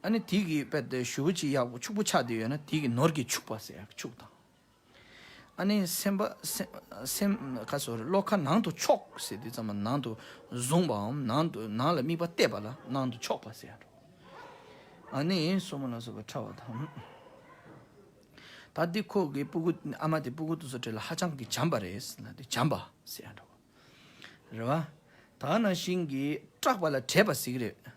ཨ་ནི་དེ་གི་དཔེ་དེ་ཞུ་བོ་ཅིག་ཡག་པོ་ཕྱུག་པོ་ཆགས་བསྡད་ཡོད་ན་དེ་གི་ནོར་གྱིས་ཕྱུག་པ་ཟེར་ཡག་ཕྱུག་དང་། ཨ་ནི་སེམས་པ་སེམས་སེམས་ག་ཟེར་བློ་ཁ་ནང་དུ་ཕྱོགས་ཟེར་དུས་ཙམ་པ་ནང་དུ་བཟུང་བའམ་ནང་དུ་ནང་ལ་དམིགས་པ་གཏད་པ་ལ་ནང་དུ་ཕྱོགས་པ་ཟེར་ཡ་འགྲོ། ཨ་ནི་སོ་མ་ལ་སོགས་པ་ཕྲ་བ་དང་། ད་འདི་ཁོ་གི་སྤུ་གུ་ཨ་མ་དེ་སྤུ་གུ་དེ་ཚོ་གྲས་ལ་ཧ་ཅང་གི་བྱམས་པ་རེད་ཟེར་ན་དེ་བྱམས་པ་ཟེར་ཡ་འགྲོ། རེད་བ། ད་ག་ནང་བཞིན་གྱི་སྐྲག་པ་ལ་བྲེད་པ་ཟེར་གི་རེད།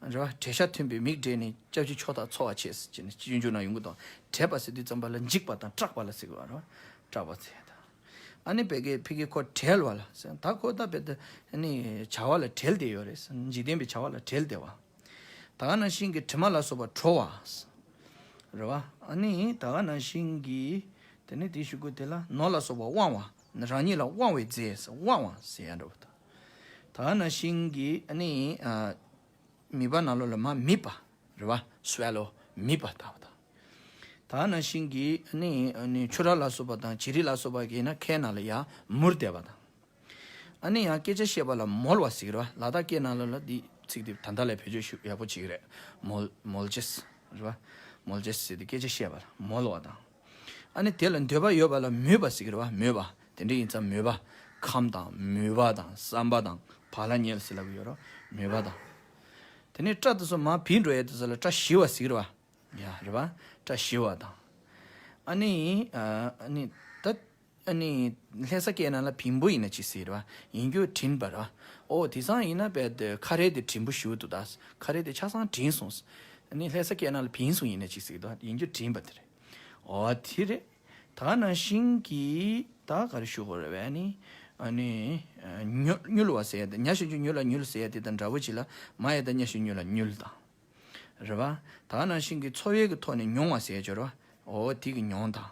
རེད་བ། བྲེད་ཤ་ཐོན་པའི་མིག་བགྲད་ནས་སྐྱབས་ཀྱི་ཕྱོགས་དག་འཚོ་བ་བྱེད་ཟེར་ནས་སྤྱོད་འཇུག་ན་ཡོང་གི་དང་། བྲེད་པ་ཟེར་དུས་ཙམ་པ་ལ་འཇིགས་པ་དང་སྐྲག་པ་ལ་ཟེར་གི་བ་རེད་བ། སྐྲག་པ་ཟེར་ཡ་དང་། ཨ་ནི་བེ་གའི་ཕི་གི་ཁོ་བྲེལ་བ་ལ་ཟེར་ད་ཁོ་ད་བེ་ད་ཨ་ནི་བྱ་བ་ལ་བྲེལ་བསྡད་ཡོད་རེད་ཟེར། འཇིག་རྟེན་པའི་བྱ་བ་ལ་བྲེལ་བསྡད་བ། ད་ག་ནང་བཞིན་གྱི་དྲི་མ་ལ་སོགས་པ་བྲོ་བ། རེད་བ། ཨ་ནི་ད་ག་ནང་བཞིན་གྱི་དེ་ནི་དེའི་ཤུ་གུ་དེ་ལ་ནོར་ལ་སོགས་པ་དབང་བ། རང་ཉིད་ལ་དབང་བའི་རྫས་དབང་བ་ཟེར་ཡ་འདྲ་བོ་དང་། ད་ག་ནང་བཞིན་གྱི་ཨ་ནི་ཨ་མིད་པ་ནང་ལོགས་ལ་མ་མིད་པ། རེད་བ། སུའེ་ལོ་མིད་པ་ལྟ་བུ་དང་། ད་ག་ནང་བཞིན་གྱི་ཨ་ནི་ཨ་ནི་ཆུ་རགས་ལ་སོགས་པ་དང་བྱི་རིལ་ལ་སོགས་པ་གི་ན་ཁའི་ནང་ལ་ཡར་མུར་བསྡད་པ་དང་། ཨ་ནི་ཡང་སྐད་ཆ་བཤད་པ་ལ་མོལ་བ་ཟེར་གི་རེད་བ། ལ་དྭགས་སྐད་ནང་ལོགས་ལ་འདི་ཚིག་འདི་ད་ལྟ་ལས་བེད་སྤྱོད་ཞུ་ཡག་པོ་བྱེད་ཀྱི་རེད། མོལ་མོལ་ཅེས་རེད་བ། མོལ་ཅེས་ཟེར་ཏེ་སྐད་ཆ་བཤད་པ་ལ་མོལ་བ་དང་། ཨ་ནི་དེ་ལ་འདོད་པ་ཡོད་པ་ལ་མོས་པ་ཟེར་གི་རེད་བ། མོས་པ། དེ་འདྲ་ཡིན་ཙང་མོས་པ། ཁམས་དང་མོས་པ་དང་བསམ་པ་དང་བག་ལ་ཉལ་ཟེར་ལབ་ཀྱི་ཡོད་རེད་བ། མོས་པ་དང་། དེ་ནས་སྐྲ་དེ་ཚོ་མར་བུད་འགྲོ་ཡས་དེ་ཚོ་ལ་སྐྲ་ཞི་བ་ཟེར་གི་རེད་བ། ཡ་རེད་བ། སྐྲ་ཞི་བ་དང་། ཨ་ནི་ཨ་ཨ་ནི་ད་ཨ་ནི་ལྷ་ས་སྐད་ནང་ལ་བེམ་པོ་ཡིན་ན་ཅི་ཟེར་བ། ཡིན་རྒྱུ་དྲིན་པ་རེད་བ། ཨོ་དེང་སང་ཡིན་ན་བས་དེ་ཁ་རས་དེ་དྲིན་པོ་ཞུ་འདུག་ད་ཁ་རས་དེ་ཆ་ཚང་དྲིན་སོང་། ཨ་ནི་ལྷ་ས་སྐད་ནང་ལ་བིན་སོང་ཡིན་ན་ཅི་ཟེར་དོ། ཡིན་རྒྱུ་དྲིན་པ་དེ་རེད། ཨོ་དེ་རེད། ད་ནང་བཞིན་གྱི་ད་ག་རེ་ཞུ་དགོས་རེད་བས། ཨ་ནི་ཨ་ནི་ཨ་མྱུ་མྱུལ་བ་ཟེར་ཡ་དེ་ཉ་ཞིག་རྒྱུ་མྱུལ་ལ་མྱུལ་ཟེར་ཡ་དེ་དང་འདྲ་བོ་ཅིག་ལ་མ་ཡ་ད་ཉ་ཞིག་མྱུལ་ལ་མྱུལ་དང་། རེད་བ། ད་ག་ནང་བཞིན་གྱི་འཚོ་བའི་གི་ཐོག་ནས་མྱོང་བ་ཟེར་ཡ་ཅིག་ཡོད་རེད་བ། འོ་དེ་གི་མྱོང་དང་།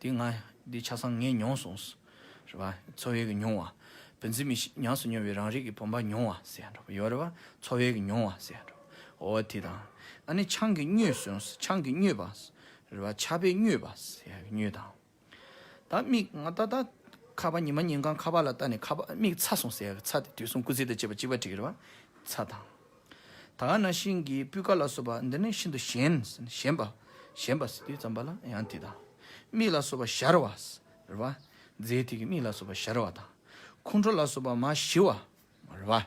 དེ་ང་འདི་ཆ་ཚང་ངས་མྱོང་སོང་། རེད་བ། འཚོ་བའི་གི་མྱོང་བ། བུ་འཛིན་མི་ཞིག་ཉམས་སུ་མྱོང་བའི་རང་རིག་གི་བུམ་པ་མྱོང་བ་ཟེར་ཡ་འདྲ་བོ་ཡོད་རེད་བ། འཚོ་བའི་གི་མྱོང་བ་ཟེར་ཡ་འདྲ་བོ། འོ་དེ་དང་། ཨ་ནི་ཆང་གིས་མྱོས་སོང་། ཆང་གིས་མྱོས་པ། རེད་བ། ཆགས་པས་མྱོས་པ་ཟེར་ཡ་གི་མྱོས་དང་། ད་མིག་ང་ད་ད་ཁ་པར་ཉི་མ་ཉིན་གང་ཁ་པར་ལ་ལྟ་ནས་ཁ་པར་མིག་ཚ་སོང་ཟེར་ཡག་གི་ཚ་དེ་དུས་གསུམ་སྐུལ་ཚིག་དང་བཅས་པ་གཅིག་པ་འགྲིག་གི་རེད་བ། ཚ་དང་། ད་ག་ནང་བཞིན་གྱི་སྤུས་ཀ་ལ་སོགས་པ་འདི་ནི་ཤིན་ཏུ་ཞན། ཞན་པ། ཞན་པ་ཟེར་དུས་ཙམ་པ་ལ་ཡང་དེ་དང་། མིག་ལ་སོགས་པ་ཞར་བ། རེད་བ། རྫས་དེ་གི་མིག་ལ་སོགས་པ་ཞར་བ་དང་། ཁོང་ཁྲོ་ལ་སོགས་པ་མར་ཞི་བ། རེད་བ།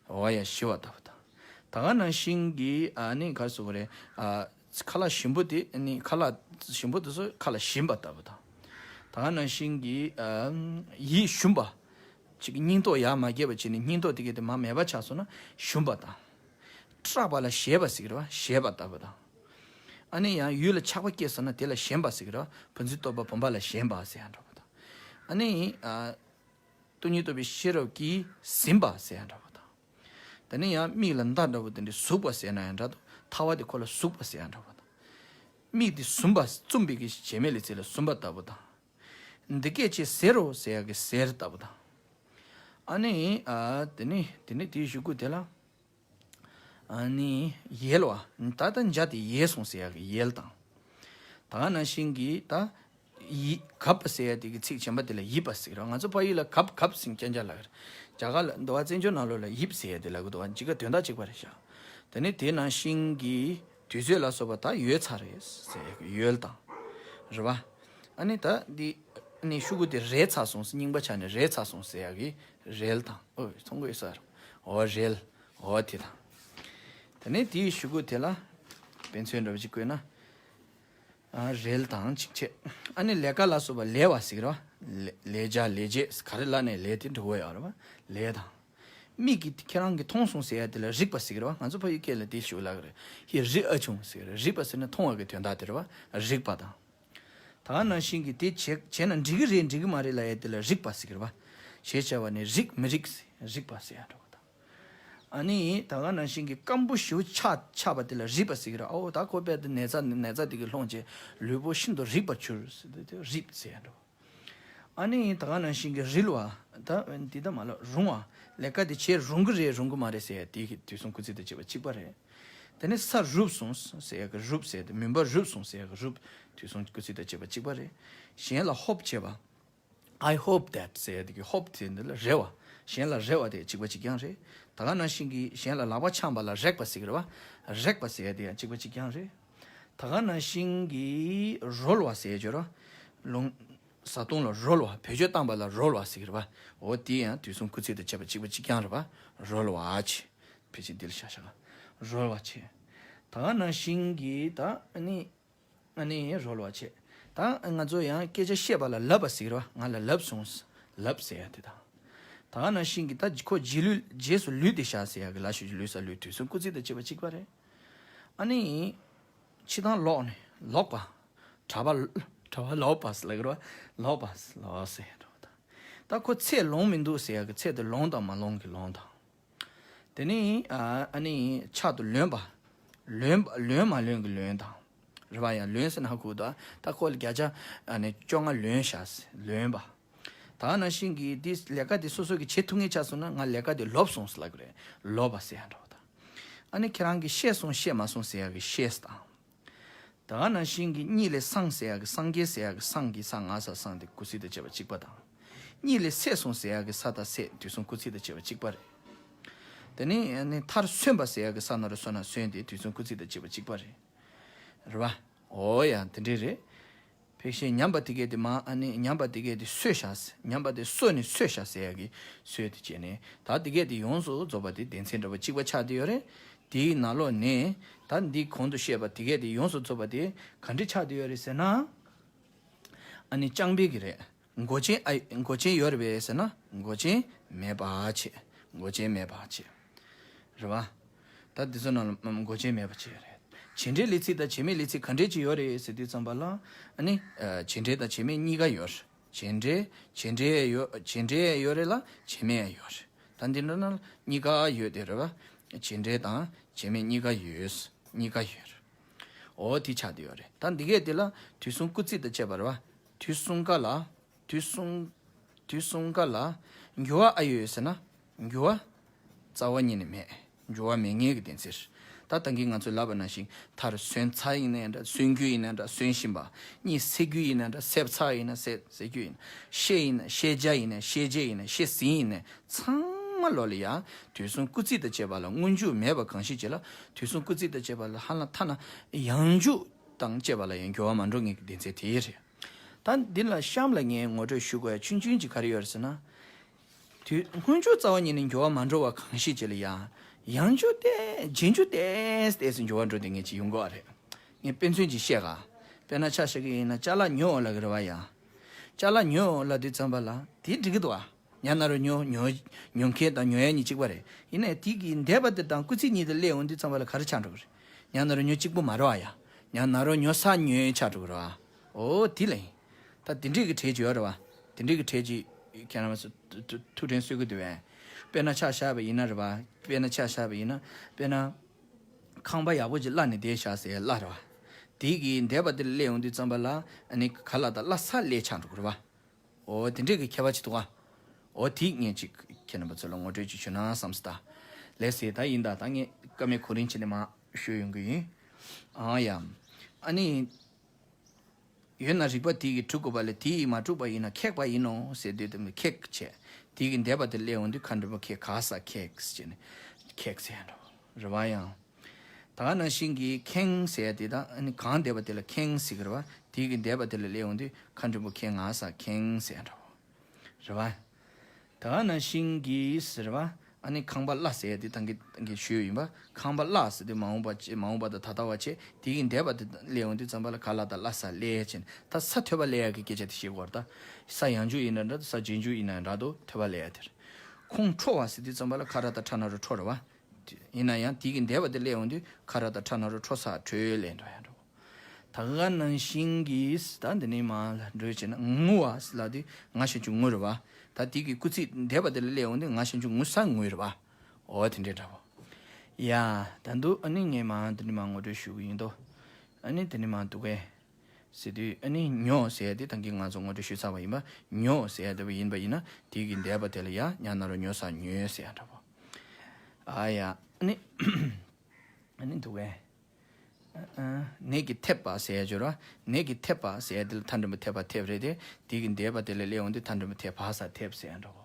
འོ་ཡ་ཞི་བ་ལྟ་བུ་དང་། ད་ག་ནང་བཞིན་གྱི་ཨ་ནི་ག་རེ་ཟེར་དགོས་རེད། ཨ། ཁ་ལག་ཞིམ་པོ་དེ་ནི་ཁ་ལག་ཞིམ་པོ་དེ་ཚོ་ཁ་ལག་ཞིམ་པ་ལྟ་བུ་དང་། ད་ག་ནང་བཞིན་གྱི་ཨ་ཡིད་ཞུམ་པ། ཅིག་སྙིང་སྟོབས་ཡར་མ་རྒྱས་པ་བྱས་ནས་སྙིང་སྟོབས་དེ་གས་དེ་མར་མེད་པ་ཆགས་སོང་ན་ཞུམ་པ་དང་། སྐྲག་པ་ལ་ཞེད་པ་ཟེར་གི་རེད་བ། ཞེད་པ་ལྟ་བུ་དང་། ཨ་ནི་ཡང་ཡུལ་ལ་ཆགས་པ་སྐྱེས་སོང་ན་དེ་ལ་ཞེན་པ་ཟེར་གི་རེད་བ། བུ་འཛིན་རྟོག་པ་བུམ་པ་ལ་ཞེན་པ་ཟེར་ཡང་འདྲ་བོ་དང་། ཨ་ནི་ཨ། སྟོང་ཉིད་རྟོགས་པའི་ཤེས་རབ་ཀྱིས་ཟིན་པ་ཟེར་ཡང་འདྲ་བོ་དང་། དེ་ནས་ཡང་མིག་ལ་མདའ་འདྲ་བོ་དེ་འདྲ་ཟུག་པ་ཟེར་ན་ཡང་འདྲ་འདུག་ཐལ་བ་དེ་ཁོ་ལ་ཟུག་པ་ཟེར་ཡང་འདྲ་བོ་དང་། མིག་དེ་ཟུམ་པ་བཙུམ་པའི་གི་བྱེད་མེད་ལས་ཚིག་ལ་ཟུམ་པ་ལྟ་བུ་དང་། འདི་སྐད་ཅེས་ཟེར་རོ་ཟེར་ཡག་གི་ཟེར་ལྟ་བུ་དང་། ཨ་ནི་ཨ་དེ་ནི་དེ་ནི་དེའི་གཞུག་གུ་དེ་ལ། ཨ་ནི་ཡལ་བ། ད་ལྟ་འཇའ་དེ་ཡལ་སོང་ཟེར་ཡག་གི་ཡལ་དང་། ད་ག་ནང་བཞིན་གྱི་ད། ཡི་གབ་པ་ཟེར་ཡ་དེ་གི་ཚིག་གཞན་པ་དེ་ལ་ཡིབ་པ་ཟེར་གི་རེད། ང་ཚོ་ཕ་ཡུལ་ལ་གབ་གབ་ཟེར་རྐྱང་རྐྱང་ལབ་གི་རེད། རྒྱ་གར་ལ་འདུལ་བ་བཙན་བྱོལ་ནང་ལོགས་ལ་ཡིབ་ཟེར་ཡ་དེ་ལབ་གི་འདུག་བ། འཇིག་ག་དོན་དག་གཅིག་པ་རེད་ཤག་དེ་ནས་དེ་ནང་བཞིན་གྱི་དུས་ཚོད་ལ་སོགས་པ་ད་ཡོལ་ཚར་རེད་ཟེར་ཡ་གི་ཡོལ་དང་། རེད་བ། ཨ་ནི་ད་འདི་ཨ་ནི་ཤུ་གུ་དེ་རལ་ཚར་སོང་ཟེར། རྙིང་པ་ཆགས་ནས་རལ་ཚར་སོང་ཟེར་ཡ་གི་རལ་དང་། ཨོ་ཚོང་གི་ས་རེད། འོ་རལ། འོ་དེ་དང་། དེ་ནས་དེའི་གཞུག་གུ་དེ་ལ་དཔེ་མཚོན་འདྲ་བོ་ཅིག་བཀོད་ན། ཨ་རལ་དང་ཅིག་བྱས། ཨ་ནི་ལས་ཀ་ལ་སོགས་པ་ལས་པ་ཟེར་གི་རེད་བ། ལས་ལས་བྱ་ལས་བྱེད་ག་རེ་ལབ་ནའི་ལས་དེ་འགྲོ་གི་ཡོད་རེད་བ། ལས་དང་། མིག་གིས་ཁྱེད་རང་གིས་མཐོང་སོང་ཟེར་ཡ་དེ་ལ་རིག་པ་ཟེར་གི་རེད་བ། ང་ཚོ་ཕ་ཡུལ་སྐད་ལ་དེ་ཞུ་ལབ་གི་རེད། ཧི་རི་ཨ་ཆུང་ཟེར་གི་རེད། རིག་པ་ཟེར་ན་མཐོང་བ་གི་དོན་དག་དེ་རེད་བ། རིག་པ་དང་། ད་ག་ནང་བཞིན་གྱི་དེ་བྱས་བྱས་ན་འགྲིག་གི་རེད་འགྲིག་གི་མ་རེད་ལབ་ཡ་དེ་ལ་རིག་པ་ཟེར་གི་རེད་བ། ཞེས་བྱ་བ་ནི་རིག་མི་རིག་རིག་པ་ཟེར་ཡ་འདྲ་བོ་དང་། ཨ་ནི་ད་ག་ནང་བཞིན་གྱི་སྐམ་པོ་ཞེ་པོ་ཆགས་ཆགས་པ་དེ་ལ་རིད་པ་ཟེར་གྱི་རེད། ཨོ་ད་ཁོ་དཔེ་དེ་ནད་ཚ་ནད་ཚ་དེ་གི་སློང་བྱས་ལུས་པོ་ཤིན་ཏུ་རིད་པར་གྱུར་ཟེར་དུས་དེ་རིད་ཟེར་ཡ་འགྲོ། ཨ་ནི་ད་ག་ནང་བཞིན་གྱི་རིལ་བ། ད་འདི་ད་མ་ལ་རུང་བ། ལས་ཀ་དེ་བྱས་རུང་གི་རེད་རུང་གི་མ་རེད་ཟེར་ཡ་དེ་གི་དུས་གསུམ་སྐུལ་ཚིག་དང་བཅས་པ་གཅིག་པ་རེད། དེ་ནས་ས་རུབ་སོང་ཟེར་ཡ་གི་རུབ་ཟེར་དེ་མུན་པ་རུབ་སོང་ཟེར་ཡ་གི་རུབ་དུས་གསུམ་སྐུལ་ཚིག་དང་བཅས་པ་གཅིག་པ་རེད། གཞན་ལ་ཧོབ་བྱས་པ། I hope that ཟེར་ཡ་དེ་གི་ཧོབ་དེ་འདི་ལ་རེ་བ། གཞན་ལ་རེ་བ་དེ་གཅིག་པ་གཅིག་རྐྱང་རེད། ད་ག་ནང་བཞིན་གྱི་གཞན་ལ་ལག་པ་འཆང་བ་ལ་རེག་པ་ཟེར་གི་རེད་བ། རེག་པ་ཟེར་ཡ་དེ་ཡང་གཅིག་པ་གཅིག་རྐྱང་རེད། ད་ག་ནང་བཞིན་གྱི་རོལ་བ་ཟེར་ཡ་ཅིག་ཡོད་རེད་བ། ལུང་། བཟའ་བཏུང་ལ་རོལ་བ་བེད་སྤྱོད་བཏང་བ་ལ་རོལ་བ་ཟེར་གི་རེད་བ། འོ་དེ་ཡང་དུས་གསུམ་སྐུལ་ཚིག་དང་བཅས་པ་གཅིག་པ་གཅིག་རྐྱང་རེད་བ། རོལ་བ་བྱས། ཕལ་ཆེར་འདི་ལ་བཞག་བཞག་ག་རོལ་བ་བྱས། ད་ག་ནང་བཞིན་གྱི་ད་ཨ་ནི། ཨ་ནི་རོལ་བ་བྱེད། ད་ང་ཚོ་ཡང་སྐད་ཆ་བཤད་པ་ལ་ལབ་པ་ཟེར་གི་རེད་བ། ང་ལ་ལབ་སོང་། ལབ་ཟེར་ཡ་དེ་དང་། ད་ག་ནང་བཞིན་གྱི་ད་ཁོ་རྗེས་ལུས་རྗེས་སུ་ལུས་ཏེ་བཞག་ཟེར་ཡ་གི་ལ་ཞུ་རྗེས་ལུས་ས་ལུས་དུས་གསུམ་སྐུལ་ཚིག་དང་བཅས་པ་གཅིག་པ་རེད། ཨ་ནི། ཕྱི་དང་ལོག་ནས་ལོག་པ། གྲྭ་པ་གྲྭ་པ་ལོག་པ་ཟེར་ལབ་གི་རེད་བ། ལོག་པ་ལོག་ཟེར་ཡ་འགྲོ་བ་དང་། ད་ཁོ་ཚད་ལོང་མི་འདུག་ཟེར་ཡ་གི་ཚད་དེ་ལོང་དང་མ་ལོང་གི་ལོང་དང་། དེ་ནི་ཨ་ཨ་ནི་ཕྱག་ཏུ་ལོན་པ། ལོན་པ་ལོན་མ་ལོན་གྱི་ལོན་དང་། རེད་བ། ཡང་ལོན་ཟེར་ན་ཧ་གོ་གི་འདུག་ད་ཁོ་ལ་བརྒྱ་ཆ་ཨ་ནི་བཅོ་ལྔ་ལོན་བཞག་ཟེར་ལོན་པ། ད་ག་ནང་བཞིན་གྱི་འདི་ལས་ཀ་འདི་སོ་སོ་གིས་བྱེད་ཐུབ་ངེས་ཆགས་སོང་ན་ང་ལས་ཀ་འདི་ལོབས་སོང་ཟེར་ལབ་གི་རེད། ལོབས་པ་ཟེར་ཡ་འདྲ་བོ་དང་། ཨ་ནི་ཁྱེད་རང་གིས་ཤེས་སོང་ཤེས་མ་སོང་ཟེར་ཡ་གི་ཤེས་དང་། ད་ག་ནང་བཞིན་གྱི་གཉིད་ལས་སངས་ཟེར་ཡ་གི་སངས་རྒྱས་ཟེར་ཡ་གི་སངས་ཀྱི་ས་ང་ས་སངས་དེ་སྐུལ་ཚིག་དང་བཅས་པ་གཅིག་པ་དང་། གཉིད་ལས་སད་སོང་ཟེར་ཡ་གི་ས་དང་སད་དུས་གསུམ་སྐུལ་ཚིག་དང་བཅས་པ་གཅིག་པ་རེད། དེ་ནས་ནི་མཐར་སོན་པ་ཟེར་ཡ་གི་ས་ན་རུ་སོ་ན་སོན་དེ་དུས་གསུམ་སྐུལ་ཚིག་དང་བཅས་པ་གཅིག་པ་རེད། རེད་བ། འོ་ཡ་དེ་འདྲས་རེད། ཕལ་ཆེར་ཉམས་པ་དེ་གས་དེ་མ་ཨ་ནི་ཉམས་པ་དེ་གས་དེ་གསོས་བཞག་ཉམས་པ་དེ་གསོ་ནས་གསོས་བཞག་ཟེར་ཡ་གི་གསོས་དེ་བྱས་ནས་ད་དེ་གས་དེ་ཡོངས་སུ་རྫོགས་པ་དེ་སྡེ་ཚན་འདྲ་བ་གཅིག་པ་ཆགས་བསྡད་ཡོད་རེད། དེའི་ནང་ལོགས་ནས་ད་འདི་གོང་དུ་བཤད་པ་དེ་གས་དེ་ཡོངས་སུ་རྫོགས་པ་དེ་ག་འདྲ་ཆགས་བསྡད་ཡོད་རེད་ཟེར་ན། ཨ་ནི་རྐྱང་པའི་གི་རེད། མགོ་ཅན་ཨ་མགོ་ཅན་ཡོད་རེད་པས་ཟེར་ན་མགོ་ཅན་མེད་པ་བྱས། མགོ་ཅན་མེད་པ་བྱས། རེད་བ། ད་འདི་ཚོ་ནང་ལ་མགོ་ཅན་མེད་པ་བྱས་རེད། བྱེད་འབྲེལ་ལས་ཚིག་དང་བྱེད་མེད་ལས་ཚིག་ག་འདྲས་ཅིག་ཡོད་རེད་ཟེར་དུས་ཙམ་པ་ལ། ཨ་ནི། བྱེད་འབྲེལ་དང་བྱེད་མེད་གཉིས་ཀ་ཡོད་རེད། བྱེད་འབྲེལ་བྱེད་འབྲེལ་ཡོད་བྱེད་འབྲེལ་ཡོད་རེད་ལ་བྱེད་མེད་ཡོད་རེད། ད་འདི་འདྲ་ན་གཉིས་ཀ་ཡོད་དེ་རེད་བ། བྱེད་འབྲེལ་དང་བྱེད་མེད་གཉིས་ཀ་ཡོད། གཉིས་ཀ་ཡོད་རེད། འོ་དེ་ཆགས་བསྡད་ཡོད་རེད། ད་འདི་གས་དེ་ལ་དུས་གསུམ་སྐུལ་ཚིག་དང་བཅས་པ་རེད་བ། དུས་གསུམ་ཀ་ལ། དུས་གསུམ། དུས་གསུམ་ཀ་ལ། འགྱུར་བ་ཨ་ཡོད་ཟེར་ན། འགྱུར་བ། རྩ་བ་ཉིད་ནས་མེད། འགྱུར་བ་མེད་ངེས་ཀྱི་བདེན་འཚིར། ད་ད་གིན་ང་ཚོས་ལབ་པ་ནང་བཞིན། མཐར་སོན་ཚར་ཡིན་ནའི་འདྲ། སོན་རྒྱུ་ཡིན་ནའི་འདྲ། སོན་བཞིན་པ། གཉིད་སད་རྒྱུ་ཡིན་ནའི་འདྲ། སད་ཚར་ཡིན་ན་སད། སད་རྒྱུ་ཡིན། བཤད་ཡིན་ན། བཤད་བྱ་ཡིན་ན། བཤད་བྱེད་ཡིན་ན། བཤད་ཟིན་ཡིན་ནའི། ཚང་མ་ལོག་ལ་ཡ། དུས་གསུམ་སྐུལ་ཚིག་དང་བཅས་པ་ལ་སྔོན་འཇུག་མེད་པ་གང་ཞིག་བྱེད་ལ། དུས་གསུམ་སྐུལ་ཚིག་དང་བཅས་པ་ལ་ཧ་ལམ་ཐ་ན་ཡང་འཇུག་དང་བཅས་པ་ལ་ཡང་འགྱུར་བ་མ་འགྲོ་ངེས་ཀྱི་གདེང་ཚད་དེ་རེད། ད་འདི་ལ་གཤམ་ལ་ངས་ངོ་སྤྲོད་ཞུ་དགོས་ཡ་ཆུང་ཆུང་ཅིག་ག་རེ་ཡོད་རེད་ཟེར་ན། དུས་སྔོན་འཇུག་རྩ་བ་ཉིད་ནས་འགྱུར་བ་མ་འགྲོ་བ་གང་ཞིག་བྱེད་ལ་ཡ། ཡང་འཇུག་སྟེ་རྗེས་འཇུག་ཏོག་ཙམ་འགྱུར་བ་འགྲོ་དེ་ངས་ཅིག་ཡོང་གི་ཡོད་རེད། ངས་དཔེ་མཚོན་ཅིག་བཤད་ག་དཔེར་ན་ཆ་བཞག་གི་ཡིན་ན་ཅ་ལག་ཉོ་ལབ་གི་རེད་བ་ཡ། ཅ་ལག་ཉོ་ལབ་དུས་ཙམ་པ་ལ་དེ་འགྲིག་གི་འདུག་བ། ཉ་ན་རོ་ཉོ་ཉོ་ཉོ་མཁན་དང་ཉོ་ཡ་གཉིས་གཅིག་པ་རེད། ཡིན་ནའི་དེ་གི་འདས་པ་དེ་དང་སྐུལ་ཚིག་གཉིས་དེ་སླེབས་འོང་དུས་ཙམ་པ་ལ་ག་རེ་ཆགས་འགྲོ་གི་རེད། ཉ་ན་རོ་ཉོ་གཅིག་པོ་མ་རེད་བ་ཡ། ཉ་ན་རོ་ཉོ་ས་ཉོས་ཆགས་འགྲོ་གི་རེད་བ། འོ་དེ་ལ་ཡིན། ད་དེ་འདྲས་ཀྱི་གྲས་ཅིག་ཡོད་རེད་བ། དེ་འདྲས་ཀྱི་གྲས་ཅིག་ཁྱེད་རང་ཚོ་ཐུགས་ཐུགས་དྲན་གསོ་གི་འདུག་བས། དཔེར་ན་ཆ་བཞག་པ་ཡིན་ན་རེད་བ། དཔེར་ན་ཆ་བཞག་པ་ཡིན་ན། དཔེར་ན། ཁང་པ་ཡག་པོ་ཅིག་གླ་ནས་བསྡད་བཞག་ཟེར་གླ་རེད་བ། དེ་གི་འདས་པ་དེ་ལ་སླེབས་འོང་དུས་ཙམ་པ་ལ་ཨ་ནི་ག་གླ་དང་གླ་ས་སླེབས་ཆགས་འགྲོ་གི་རེད་བ། འོ་དེ་འདྲས་ཀྱི་ཁྱད་པར་ཅིག་འདུག་ག་འོ་དེ་ངས་ཅིག་ཁྱེད་རྣམ་པ་ཚོ་ལ་ངོ་སྤྲོད་ཅིག་ཞུ་ན་བསམ་སོང་ད། ལགས་སེ། ད་ཡིན་ད། ད་ངས་སྐར་མའི་གོ་རིམ་བྱས་ནས་མར་ཞུ་ཡོང་གི་ཡིན། ཨང་ཡ། ཨ་ནི། ཡོད་ན་རིགས་པ་དེ་གིས་གྲུབ་དགོས་པ་ལས། དེ་ཡིས་མ་གྲུབ་པ་ཡིན་ན་ཁེགས་པ་ཡིན་ནོ་ཟེར་དུས་དེ་ཁེགས་བྱས། དེ་གི་འདས་པ་དེ་སླེབས་འོང་དུས་ཁ་འགྲེང་བུ་ཁེ་ག་ས་ཁེགས་ཟེར་ནས་ཁེགས་ཟེར་ཡ་འགྲོ། རེད་བ་ཡང་། ད་ག་ནང་བཞིན་གྱི་ཁེངས་ཟེར་ཡ་དེ་དང་ཨ་ནི་གང་འདས་པ་དེ་ལ་ཁེངས་ཟེར་གི་རེད་བ། དེ་གི་འདས་པ་དེ་ལ་སླེབས་འོང་དུས་ཁ་འགྲེང་བུ་ཁེ་ང་ས་ཁེངས་ཟེར་ཡ་འགྲོ། རེད་བ། ད་ག་ནང་བཞིན་གྱི་ཟེར་བ། ཨ་ནི་ཁང་པ་གླ་ཟེར་ཡ་དེ་ད་གིན་ད་གིན་ཞུས་ཡིན་པ། ཁང་པ་གླ་ཟེར་དུས་མ་འོངས་པ་བྱས། མ་འོངས་པ་དང་ད་ལྟ་བ་བྱས། དེ་གི་འདས་པ་དེ་སླེབས་འོང་དུས་ཙམ་པ་ལ་ག་གླ་དང་གླ་ས་སླེབས་བྱས་ནས། ད་ས་ཐོད་པ་སླེབས་ཡ་གི་སྐད་ཆ་དེ་བཤད་དགོས་རེད་ད། ས་ཡང་འཇུག་ཡིན་ན་འདྲ། ས་རྗེས་འཇུག་ཡིན་ན་འདྲ། དོ་ཐོད་པ་སླེབས་ཡ་དེ་རེད། ཁོང་ཁྲོ་བ་ཟེར་དུས་ཙམ་པ་ལ་ཁ་ར་ད་ཁྲ་ན་རོ་ཁྲོ་རེད་བ། ཡིན་ན་ཡང་དེ་གི་འདས་པ་དེ་སླེབས་འོང་དུས་ཁ་ར་ད་ཁྲ་ན་རོ་ཁྲོ་ས་ཁྲོས་ལས་འགྲོ་ཡ་འགྲོ། ད་ག་ནང་བཞིན་གྱི་ད་འདི་ནས་མར་འགྲོ་བྱས་ན་ངུ་བ་ཟེར་ལབ་དུས་ང་ཞབས་ཀྱུ་ངུ་རེད་བ། ད་དེ་གི་སྐུལ་ཚིག་འདས་པ་དེ་ལ་སླེབས་འོང་དུས་ང་ཞབས་ཀྱུ་ངུ་ས་ངུས་རེད་བ། འོ་དེ་འདྲས་འདྲ་བོ། ཡ། ད་འདུག་ཨ་ནི་ངས་མར་འདི་ནས་མར་ངོ་སྤྲོད་ཞུ་གི་ཡིན་དོ། ཨ་ནི་འདི་ནས་མར་འདུག་གས་ཟེར་དུས། ཨ་ནི་ཉོ་ཟེར་ཡ་དེ་ད་གིན་ང་ཚོ་ངོ་སྤྲོད་ཞུས་ཚར་བ་ཡིན་པ། ཉོ་ཟེར་ཡ་དེ་བ་ཡིན་པ་ཡིན་ན་དེ་གི་འདས་པ་དེ་ལ་ཡ་ཉ་ན་རོ་ཉོ་ས་ཉོས་ཟེར་ཡ་འདྲ་བོ། ཨ་ཡ། ཨ་ནི། ཨ་ནི་འདུག་གས། ཨ་ཨ། ནད་ཀྱིས་ཐེབས་པ་ཟེར་ཡ་སྦྱོར་བ། ནད་ཀྱིས་ཐེབས་པ་ཟེར་ཡ་དེ་ལ་མཐའ་འགྲེང་བུ་ཐེ་བ་ཐེབས་རེད་དེ། དེ་གི་འདས་པ་དེ་ལ་སླེབས་འོང་དུས་མཐའ་འགྲེང་བུ་ཐེ་བ་ས་ཐེབས་ཟེར་ཡ་འདྲ་བོ།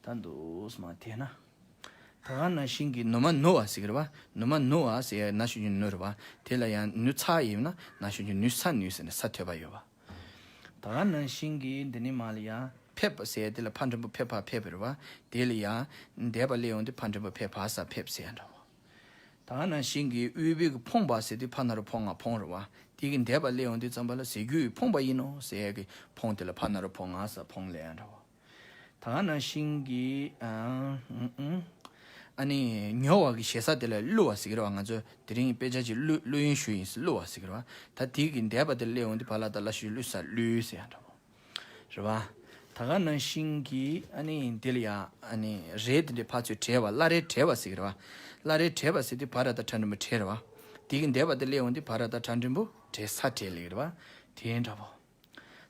ད་འདུག་སེ་མར་དེ་ན། ད་ག་ནང་བཞིན་གྱི་ནུ་མ་ནུ་བ་ཟེར་གི་རེད་བ། ནུ་མ་ནུ་བ་ཟེར་ཡ་ན་ཞབས་ཀྱུ་ནུ་རེད་བ། དེ་ལ་ཡང་ནུ་ཚ་ཡིན་ན་ན་ཞབས་ཀྱུ་ནུ་ས་ནུས་ཟེར་ནས་ས་ཐོད་པ་ཡོད་བ། ད་ག་ནང་བཞིན་གྱི་འདི་ནས་མར་ལ་ཡ་ཕེབས་ཟེར་ཡ་དེ་ལ་ཕ་འགྲེང་བུ་ཕེ་ཕ་ཕེབས་རེད་བ། དེ་ལ་ཡ་འདས་པ་སླེབས་འོང་དུས་ཕ་འགྲེང་བུ་ཕེ་བ་ས་ཕེབས་ཟེར་ཡ་འདྲ་བོ། ད་ག་ནང་བཞིན་གྱི་དབུལ་པོའི་གི་ཕོངས་པ་ཟེར་དུས་ཕ་ན་རོ་ཕོ་ང་ཕོངས་རེད་བ། དེ་གི་འདས་པ་སླེབས་འོང་དུས་ཙམ་པ་ལ་ཟས་རྒྱུ་ཡི་ཕོངས་པ་ཡིན་ནོ་ཟེར་ཡ་གི་ཕོངས་དེ་ལ་ཕ་ན་རོ་ཕོ་ང་ས་ཕོངས་ལབ་ཡ་འདྲ་བོ། ད་ག་ནང་བཞིན་གྱི་ཨ་ཨུ་ཨུ། ཨ་ནི་ཉོ་བ་གི་ཞེ་ས་དེ་ལ་བསླུ་བ་ཟེར་གི་རེད་བ། ང་ཚོ་དེ་རིང་དཔེ་ཆ་ཅིག་བསླུ་བསླུ་ཡོན་ཞུ་ཡིན་ཟེར་བསླུ་བ་ཟེར་གི་རེད་བ། ད་དེ་གི་འདས་པ་དེ་སླེབས་འོང་དུས་བ་ལ་ད་གླ་ཞབས་ཀྱུ་གླུ་ས་གླུས་ཟེར་ཡ་འདྲ་བོ། རེད་བ། ད་ག་ནང་བཞིན་གྱི་ཨ་ནི་འདི་ལ་ཡ་ཨ་ནི་རས་དེ་འདྲའི་ཕར་ཚུར་བྲེས་པ། བླ་རས་བྲེས་པ་ཟེར་གི་རེད་བ། བླ་རས་བྲེས་པ་ཟེར་དུས་བ་ར་ད་ཕྲ་འགྲེང་བུ་བྲེས་རེད་བ། དེ་གི་འདས་པ་དེ་སླེབས་འོང་དུས་བ་ར་ད་ཕྲ་འགྲེང་བུ་བྲེས་ས་བྲེས་ལབ་ཀྱི་རེད་བ། དེ་འདྲ་བོ།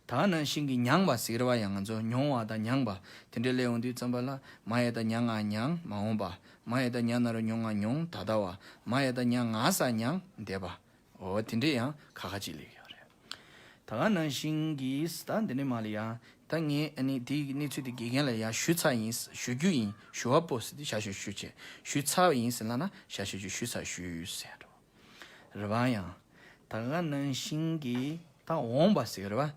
ད་ག་ནང་བཞིན་གྱི་མྱངས་པ་ཟེར་གི་རེད་བ། ཡང་ང་ཚོ་མྱོང་བ་དང་མྱངས་པ་དེ་འདྲ་སླེབས་འོང་དུས་ཙམ་པ་ལ་མ་ཡ་ད་མྱ་ང་མྱངས་མ་འོངས་པ། མ་ཡ་ད་མྱ་ན་རོ་མྱོ་ང་མྱོང་ད་ལྟ་བ། མ་ཡ་ད་མྱ་ང་ས་མྱངས་འདས་པ། འོ་དེ་འདྲས་ཡང་ཁ་ཁ་ཅིག་སླེབས་ཡོད་རེད། ད་ག་ནང་བཞིན་གྱི་ད་འདི་ནས་མར་ལ་ཡ། ད་ངས་ཨ་ནི་དེའི་གནས་ཚུལ་དེ་དགེ་རྒན་ལ་ཡ་ཞུས་ཚར་ཡིན། ཞུ་རྒྱུ་ཡིན། ཞུ་བ་པོ་ཟེར་དུས་ཞབས་ཞུ་ཞུ་བྱས། ཞུས་ཚར་བ་ཡིན་ཟེར་ལབ་ན་ཞབས་ཞུ་རྒྱུ་ཞུས་ཚར་ཞུས་ཟེར་འགྲོ། རེད་བ། ཡང་ད་ག་ནང་བཞིན་གྱི་ད་འོངས་པ་ཟེར་གི་རེད་བ།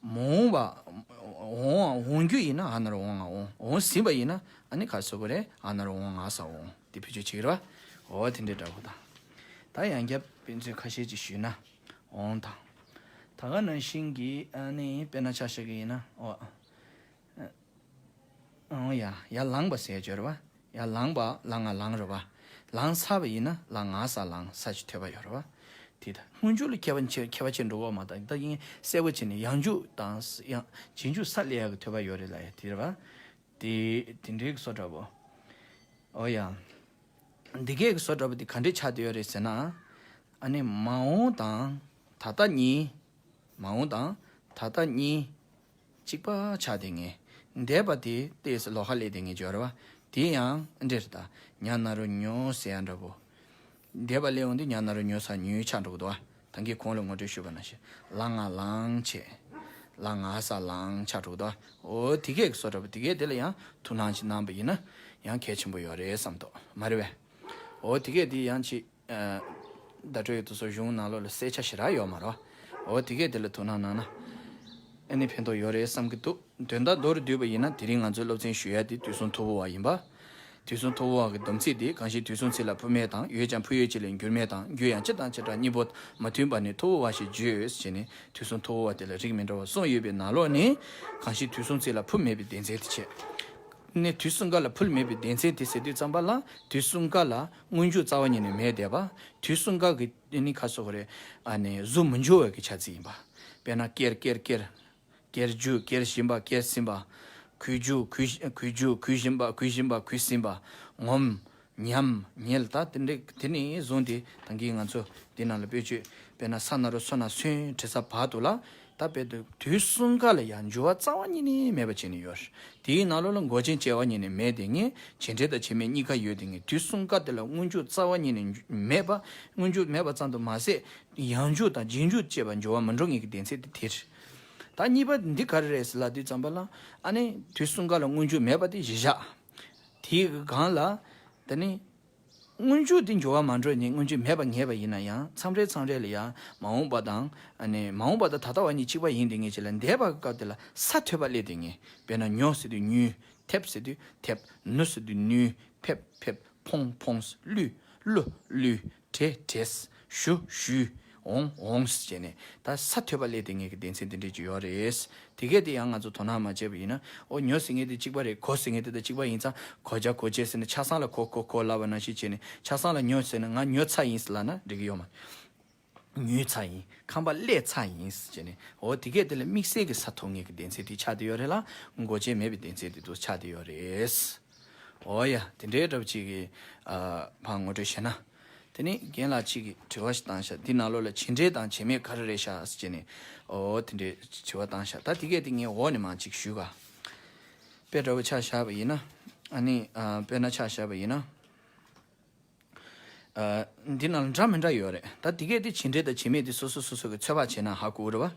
མ་འོངས་པ། འོང་འོང་རྒྱུ་ཡིན་ན་ཨ་ན་རོ་འོང་ང་འོང་། འོང་ཟིན་པ་ཡིན་ན་ཨ་ནི་ག་རེ་ཟེར་དགོས་རེད། ཨ་ན་རོ་འོང་ང་ས་འོང་། དེ་བེད་སྤྱོད་བྱེད་ཀྱི་རེད་བ། འོ་དེ་འདྲའི་འདྲ་པོ་དང་། ད་ཡང་བསྐྱར་དཔེ་མཚོན་ཁ་ཤས་ཅིག་ཞུས་ན། འོང་དང་། ད་ག་ནང་བཞིན་གྱི་ཨ་ནི་དཔེར་ན་ཆ་བཞག་གི་ཡིན་ན། འོ། འོ་ཡ། ཡར་ལངས་པ་ཟེར་ཡ་ཅིག་ཡོད་རེད་བ། ཡར་ལངས་པ་ལ་ང་ལངས་རེད་བ། ལངས་ཚར་བ་ཡིན་ན་ལ་ང་ས་ལངས་ས་ཅིག་ཐོད་པ་ཡོད་རེད་བ། དེ་ད་སྔོན་འཇུག་ལ་ཁྱད་པར་ཆེ་ཁྱད་པར་ཆེ་འགྲོ་གི་མ་གཏོགས། ད་ཡིན་གསལ་པོ་བྱས་ནས་ཡང་འཇུག་དང་ཡང་རྗེས་འཇུག་ས་སླེབས་ཡག་གི་ཐོད་པ་ཡོད་རེད་ལབ་ཡ་དེ་རེད་བ། དེ་དེ་འདྲའི་གི་བཟོ་འདྲ་པོ། འོ་ཡ། འདི་གས་ཀྱི་བཟོ་འདྲ་པོ་དེ་ག་འདྲས་ཆགས་བསྡད་ཡོད་རེད་ཟེར་ན། ཨ་ནི་མ་འོངས་དང་ད་ལྟ་གཉིས། མ་འོངས་དང་ད་ལྟ་གཉིས་གཅིག་པ་ཆགས་བསྡད་ངེས། འདས་པ་དེ་ཏོག་ཙམ་ལོགས་ཀ་སླེབས་བསྡད་ངེས་ཅིག་ཡོད་རེད་བ། དེ་ཡང་འདྲ་རེད་ད། ཉ་ན་རོ་ཉོ་ཟེར་ཡ་འདྲ་པོ། འདས་པ་སླེབས་འོང་དུས་ཉ་ན་རོ་ཉོ་ས་ཉུལ་ཆགས་འགྲོ་གི་འདུག་བ། ད་གིན་གོང་ལ་ངོ་སྤྲོད་ཞུས་པ་ནང་བཞིན་ལ་ང་ལང་བྱས། ལ་ང་ས་ལང་ཆགས་འགྲོ་གི་འདུག་བ། འོ་དེ་གས་ཀྱི་བཟོ་འདྲ་པོ་དེ་གས་དེ་ལ་ཡང་ཐུགས་སྣང་ཅིག་གནང་པ་ཡིན་ན་ཡང་གལ་ཆེན་པོ་ཡོད་རེད་བསམ་འདུག་མ་རེད་པས། འོ་དེ་གས་དེ་ཡང་ཅིག་ཨ། བརྡ་སྤྲོད་དེ་ཚོ་གཞུང་ནང་ལོགས་ལ་གསལ་ཆ་ཞེ་དྲག་ཡོད་མ་རེད་བ། འོ་དེ་གས་དེ་ལ་ཐུགས་སྣང་གནང་ན་ཨ་ནི་ཕན་ཐོགས་ཡོད་རེད་བསམ་གྱི་འདུག་དོན་དག་མདོར་བསྡུས་པ་ཡིན་ན་དེ་རིང་ང་ཚོས་སློབ་ཚན་ཞུ་ཡ་དེ་དུས་གསུམ་ཐུབ་པ་བ་ཡིན་པ། དུས་གསུམ་ཐུབ་པ་བ་གི་སྡོམ་ཚིག་དེ་གང་ཞིག་དུས་གསུམ་ཚིག་ལ་ཕུ་མེད་དང་། ཡོད་ཀྱང་ཕུ་ཡོད་ཅིག་ལས་འགྱུར་མེད་དང་། རྒྱུ་ཡང་སྤྱི་དང་བྱེ་བྲག་གཉིས་པོ་མ་མཐུན་པ་ནི་ཐུབ་པ་བ་ཞེས་བརྗོད་ཅེས་ནས་དུས་གསུམ་ཐུབ་པ་བ་དེ་ལ་རིགས་མི་འདྲ་བ་གསུམ་ཡོད་པའི་ནང་ལོགས་ནས་གང་ཞིག་དུས་གསུམ་ཚིག་ལ་ཕུ་མེད་པའི་སྡེ་ཚན་དེ་བྱས། ནས་དུས་གསུམ་ཀ་ལ་ཕུ་མེད་པའི་སྡེ་ཚན་དེ་ཟེར་དུས་ཙམ་པ་ལ་དུས་གསུམ་ཀ་ལ་སྔོན་འཇུག་རྩ་བ་ཉིད་ནས་མེད་བསྡད་པ། དུས་གསུམ་ཀ་གི་ནི་ཁ་སོགས་རེད། ཨ་ནི་གཟུགས་མི་འགྱུར་བའི་གི་ཆ་ཚིག་ཡིན་པ། དཔེར་ན་ཀེར་ཀེར་ཀེར། ཀེར་རྒྱུ་ཀེར་བཞིན་པ་ཀེར་ཟིན་པ། གུས་རྒྱུ་གུས་གུས་རྒྱུ་གུས་བཞིན་པ་གུས་བཞིན་པ་གུས་ཟིན་པ། ངོམ། ཉམས། ཉལ། ད་དེ་འདྲའི་དེ་ནས་བཟུང་སྟེ་ད་གིན་ང་ཚོ་འདི་ནང་ལ་དཔེ་བརྗོད་དཔེར་ན་ས་ན་རོ་སོ་ན་སོན་བྲི་ས་བར་དུ་ལ་ད་དཔེ་དུས་དུས་གསུམ་ཀ་ལ་ཡང་འགྱུར་བ་རྩ་བ་ཉིད་ནས་མེད་པ་བྱས་ནས་ཡོད། དེའི་ནང་ལོགས་ལ་མགོ་ཅན་སྐྱེ་བ་ཉིད་ནས་མེད་དེ་ངས་བྱེད་འབྲེལ་དང་བྱེད་མེད་གཉིས་ཀ་ཡོད་དེ་ངས་དུས་གསུམ་ཀ་དེ་ལ་སྔོན་འཇུག་རྩ་བ་ཉིད་ནས་མེད་པ། སྔོན་འཇུག་མེད་པ་ཙམ་དུ་མ་ཟད་ཡང་འཇུག་དང་རྗེས་འཇུག་ཅེས་པ་འགྱུར་བ་མི་འགྲོ་ངེས་ཀྱི་སྡེ་ཚན་དེ་དེ་རེད། ད་གཉིས་པ་འདི་ག་རེ་རེད་ཟེར་ལབ་དུས་ཙམ་པ་ལ་ཨ་ནི་དུས་གསུམ་ཀ་ལ་སྔོན་འཇུག་མེད་པ་དེ་གཞི་བཞག་དེའི་སྒང་ལ་ད་ནི། སྔོན་འཇུག་འདི་འགྱུར་བ་མ་འགྲོ་ནས་སྔོན་འཇུག་མེད་པ་ངེས་པ་ཡིན་ན་ཡང་མཚམས་རེ་མཚམས་རེ་ལ་ཡང་མ་འོངས་པ་དང་ཨ་ནི་མ་འོངས་པ་དང་ད་ལྟ་བ་གཉིས་གཅིག་པ་ཡིན་དེ་ངེས་ཅིག་ལ་འདས་པ་གི་སྐབས་དེ་ལ་ས་ཐོས་པ་སླེབས་དེ་ངེས། དཔེར་ན་ཉོ་ཟེར་དུས་ཉུལ། ཐེབས་ཟེར་དུས་ཐེབས། ནུ་ཟེར་དུས་ནུས། ཕེབས་ཕེབས། ཕོངས་ཕོངས། བླུ་བླུ། བྲེ་བྲེས། ཞུ་ཞུས། འོང་འོངས་ཟེར་ནས་ད་ས་ཐོས་པ་སླེབས་དེ་ངེས་ཀྱི་སྡེ་ཚན་དེ་འདྲས་ཅིག་ཡོད་རེད། དེ་གས་དེ་ཡང་ང་ཚོ་དོ་སྣང་མ་བྱས་པ་ཡིན་ན། ཨོ་ཉོ་ཟེར་མཁན་དེ་གཅིག་པ་རེད། གོ་ཟེར་མཁན་དེ་དང་གཅིག་པ་ཡིན་ཙང་གོ་བྱ་གོ་བྱེད་ཟེར་ནས་ཆ་ཚང་ལ་གོ་གོ་གོ་ལབ་པ་ནང་བཞིན་བྱས་ནས་ཆ་ཚང་ལ་ཉོ་ཟེར་ན་ང་ཉོ་ཚར་ཡིན་ཟེར་ལབ་ན་འགྲིག་གི་ཡོད་མ་རེད། ཉོས་ཚར་ཡིན། ཁང་པ་གླས་ཚར་ཡིན་ཟེར་བྱས་ནས་ཨོ་དེ་གས་དེ་ལ་དམིགས་བསལ་གྱི་ས་ཐོབ་མཁན་གྱི་སྡེ་ཚན་དེ་ཆགས་བསྡད་ཡོད་རེད་ལ། མགོ་ཅན་མེད་པའི་སྡེ་ཚན་དེ་ཚོ་ཆགས་བསྡད་ཡོད་རེད། ཨོ་ཡ་དེ་འདྲའི་འདྲ་པོ་ཅིག་གི་ཨ་ཕར་ངོ་སྤྲོད་བྱས་ན། དེ་ནས་རྒན་ལགས་གཅིག་གིས་དྲི་བ་ཞིག་བཏང་ཤག་འདི་ནང་ལོགས་ལ་བྱེད་འབྲེལ་དང་བྱེད་མེད་ག་རེ་རེད་ཤག་ཟེར་བྱས་ནས། ཨོ་དེ་འདྲའི་དྲི་བ་བཏང་ཤག་ད་དེ་གས་དེ་ངས་འོག་ནས་མར་གཅིག་ཞུས་ག་དཔེ་འདྲ་པོ་ཆ་བཞག་པ་ཡིན་ན། ཨ་ནི་ཨ་དཔེར་ན་ཆ་བཞག་པ་ཡིན་ན། ཨ་འདི་ནང་ལ་འདྲ་མི་འདྲ་ཡོད་རེད། ད་དེ་གས་དེ་བྱེད་འབྲེལ་དང་བྱེད་མེད་དེ་སོ་སོ་སོ་སོ་གི་ཚོད་དཔག་བྱས་ན་ཧ་གོ་རེད་བ།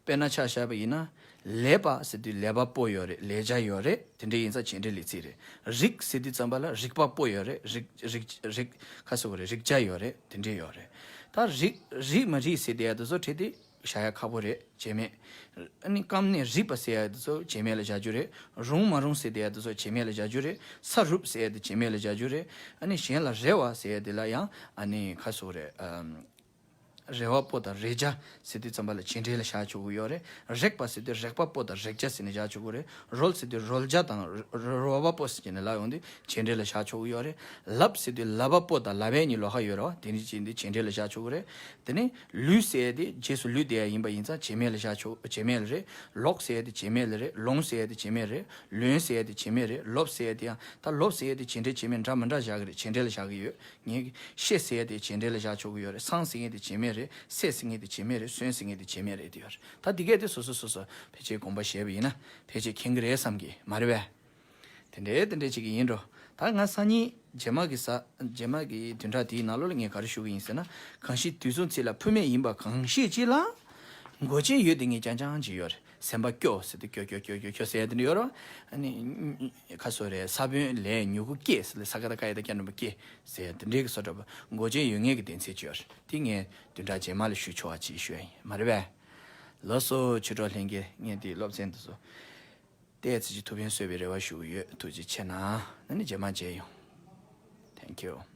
དཔེར་ན་ཆ་བཞག་པ་ཡིན་ན། ལེགས་པ་ཟེར་དུས་ལེགས་པ་པོ་ཡོད་རེད། ལེགས་སྦྱར་ཡོད་རེད། དེ་འདྲ་ཡིན་ཙང་བྱེད་འབྲེལ་ལས་ཚིག་རེད། རིགས་ཟེར་དུས་ཙམ་པ་ལ་རིགས་པ་པོ་ཡོད་རེད། རིགས་རིགས་རིགས་ཁ་སོ་གོ་རེད། རིགས་སྦྱར་ཡོད་རེད། དེ་འདྲ་ཡོད་རེད། ད་རིགས་རིགས་མ་རིགས་ཟེར་དེ་ཡ་དེ་ཚོ་བྲིས་ཏེ་བཞག་ཡ་ཁག་པོ་རེད། བྱེད་མེད། ཨ་ནི་སྐམ་ནས་རིད་པ་ཟེར་ཡ་དེ་ཚོ་བྱེད་མེད་ལ་བཞག་རྒྱུ་རེད། རུང་མ་རུང་ཟེར་དེ་ཡ་དེ་ཚོ་བྱེད་མེད་ལ་བཞག་རྒྱུ་རེད། ས་རུབ་ཟེར་ཡ་དེ་བྱེད་མེད་ལ་བཞག་རྒྱུ་རེད། ཨ་ནི་གཞན་ལ་རེ་བ་ཟེར་ཡ་དེ་ལ་ཡང་ཨ་ནི་ཁ་སོ་རེད། ཨམ། རེ་བ་པོ་དང་རེ་བྱ་ཟེར་དུས་ཙམ་པ་ལ་བྱེད་འབྲེལ་ལ་བཞག་ཆོག་གི་ཡོད་རེད། རེག་པ་ཟེར་དུས་རེག་པ་པོ་དང་རེག་བྱ་ཟེར་ནས་བཞག་ཆོག་གི་རེད། རོལ་ཟེར་དུས་རོལ་བྱ་དང་རོལ་བ་པོ་ཟེར་ནས་ལབ་ཡོང་དུས་བྱེད་འབྲེལ་ལ་བཞག་ཆོག་གི་ཡོད་རེད། ལབ་ཟེར་དུས་ལབ་པ་པོ་དང་ལབ་པའི་གཉིས་ལོགས་ཀ་ཡོད་རེད་བ། དེ་འདྲ་བྱེད་དུས་བྱེད་འབྲེལ་ལ་བཞག་ཆོག་གི་རེད། དེ་ནས་ལུས་ཟེར་ཡ་དེ་རྗེས་སུ་ལུས་བསྡད་ཡ་ཡིན་པ་ཡིན་ཙང་བྱེད་མེད་ལ་བཞག་ཆོག་བྱེད་མེད་ལ་རེད། ལོག་ཟེར་ཡ་དེ་བྱེད་མེད་ལ་རེད། ལོང་ཟེར་ཡ་དེ་བྱེད་མེད་རེད། ལོན་ཟེར་ཡ་དེ་བྱེད་མེད་རེད། ལོབ་ཟེར་ཡ་དེ་ཡང་ད་ལོབ་ཟེར་ཡ་དེ་བྱེད་འབྲེལ་བྱེད་མེད་འདྲ་མི་འདྲ་བཞག་གི་རེད། བྱེད་འབྲེལ་ལ་བཞག་གི་ཡོད། ངས་ཤེས་ཟེར་ཡ་དེ་བྱེད་འབྲེལ་ལ་བཞག་ཆོག་གི་ཡོད་རེད། སང་ཟེར་མཁན་དེ་བྱེད་མེད་རེད། སྲས་ཟེར་མཁན་དེ་བྱེད་མེད་རེད། སོན་ཟེར་མཁན་དེ་བྱེད་མེད་རེད་དེ་ཡོད་རེད། ད་དེ་གས་དེ་སོ་སོ་སོ་སོ་ཕལ་ཆེར་དགོངས་པ་བཞེས་པ་ཡིན་ན་ཕལ་ཆེར་མཁྱེན་གི་རེད་བསམ་གི་མ་རེད་པས། དེ་འདྲའི་དེ་འདྲའི་ཅིག་གི་ཡིན་འགྲོ། ད་ང་སང་ཉིན་རྗེས་མ་གི་ས་རྗེས་མ་གི་བདུན་ཕྲག་དེའི་ནང་ལོགས་ལ་ངས་ག་རེ་ཞུ་གི་ཡིན་ཟེར་ན། གང་ཞིག་དུས་གསུམ་ཚིག་ལ་ཕུ་མེད་ཡིན་པ་གང་ཤེས་ཅིག་ལ། མགོ་ཅན་ཡོད་དེ་ངས་རྐྱང་རྐྱང་ཅིག་ཡོད་རེད། སེམས་པ་སྐྱོ་ཟེར་དུས་སྐྱོ་སྐྱོ་སྐྱོ་སྐྱོ་སྐྱོ་ཟེར་ཡ་དེ་འདྲ་ཡོད་རེད། ཨ་ནི་ཁ་སོ་རེད། ས་བོན་ལས་མྱུ་གུ་སྐྱེས་ཟེར་ལ་ས་ཀ་ད་ཀ་ཡ་ད་ཀྱ་ནུ་མ་སྐྱེས་ཟེར་ཡ་དེ་འདྲའི་གི་བཟོ་འདྲ་པོ་མགོ་ཅན་ཡོད་མཁན་གི་གདེང་ཚད་ཅིག་ཡོད་རེད། དེ་ངས་བདུན་ཕྲག་རྗེས་མ་ལ་ཞུ་ཆོག་པ་ཅིག་ཞུ་ཡ་ཡིན་མ་རེད་པས། ལགས་སོ། ཆོས་གྲོགས་ལྷན་རྒྱས། ངས་འདིའི་སློབ་ཚན་འདི་ཚོ་ཏོག་ཙམ་ཅིག་ཐུགས་ཕན་གསོས་པའི་རེ་བ་ཞུ་གི་ཡོད། ཐུགས་རྗེ་ཆེ་གནང་། ཨ་ནི་རྗེས་མ་མཇལ་ཡོང་། Thank you།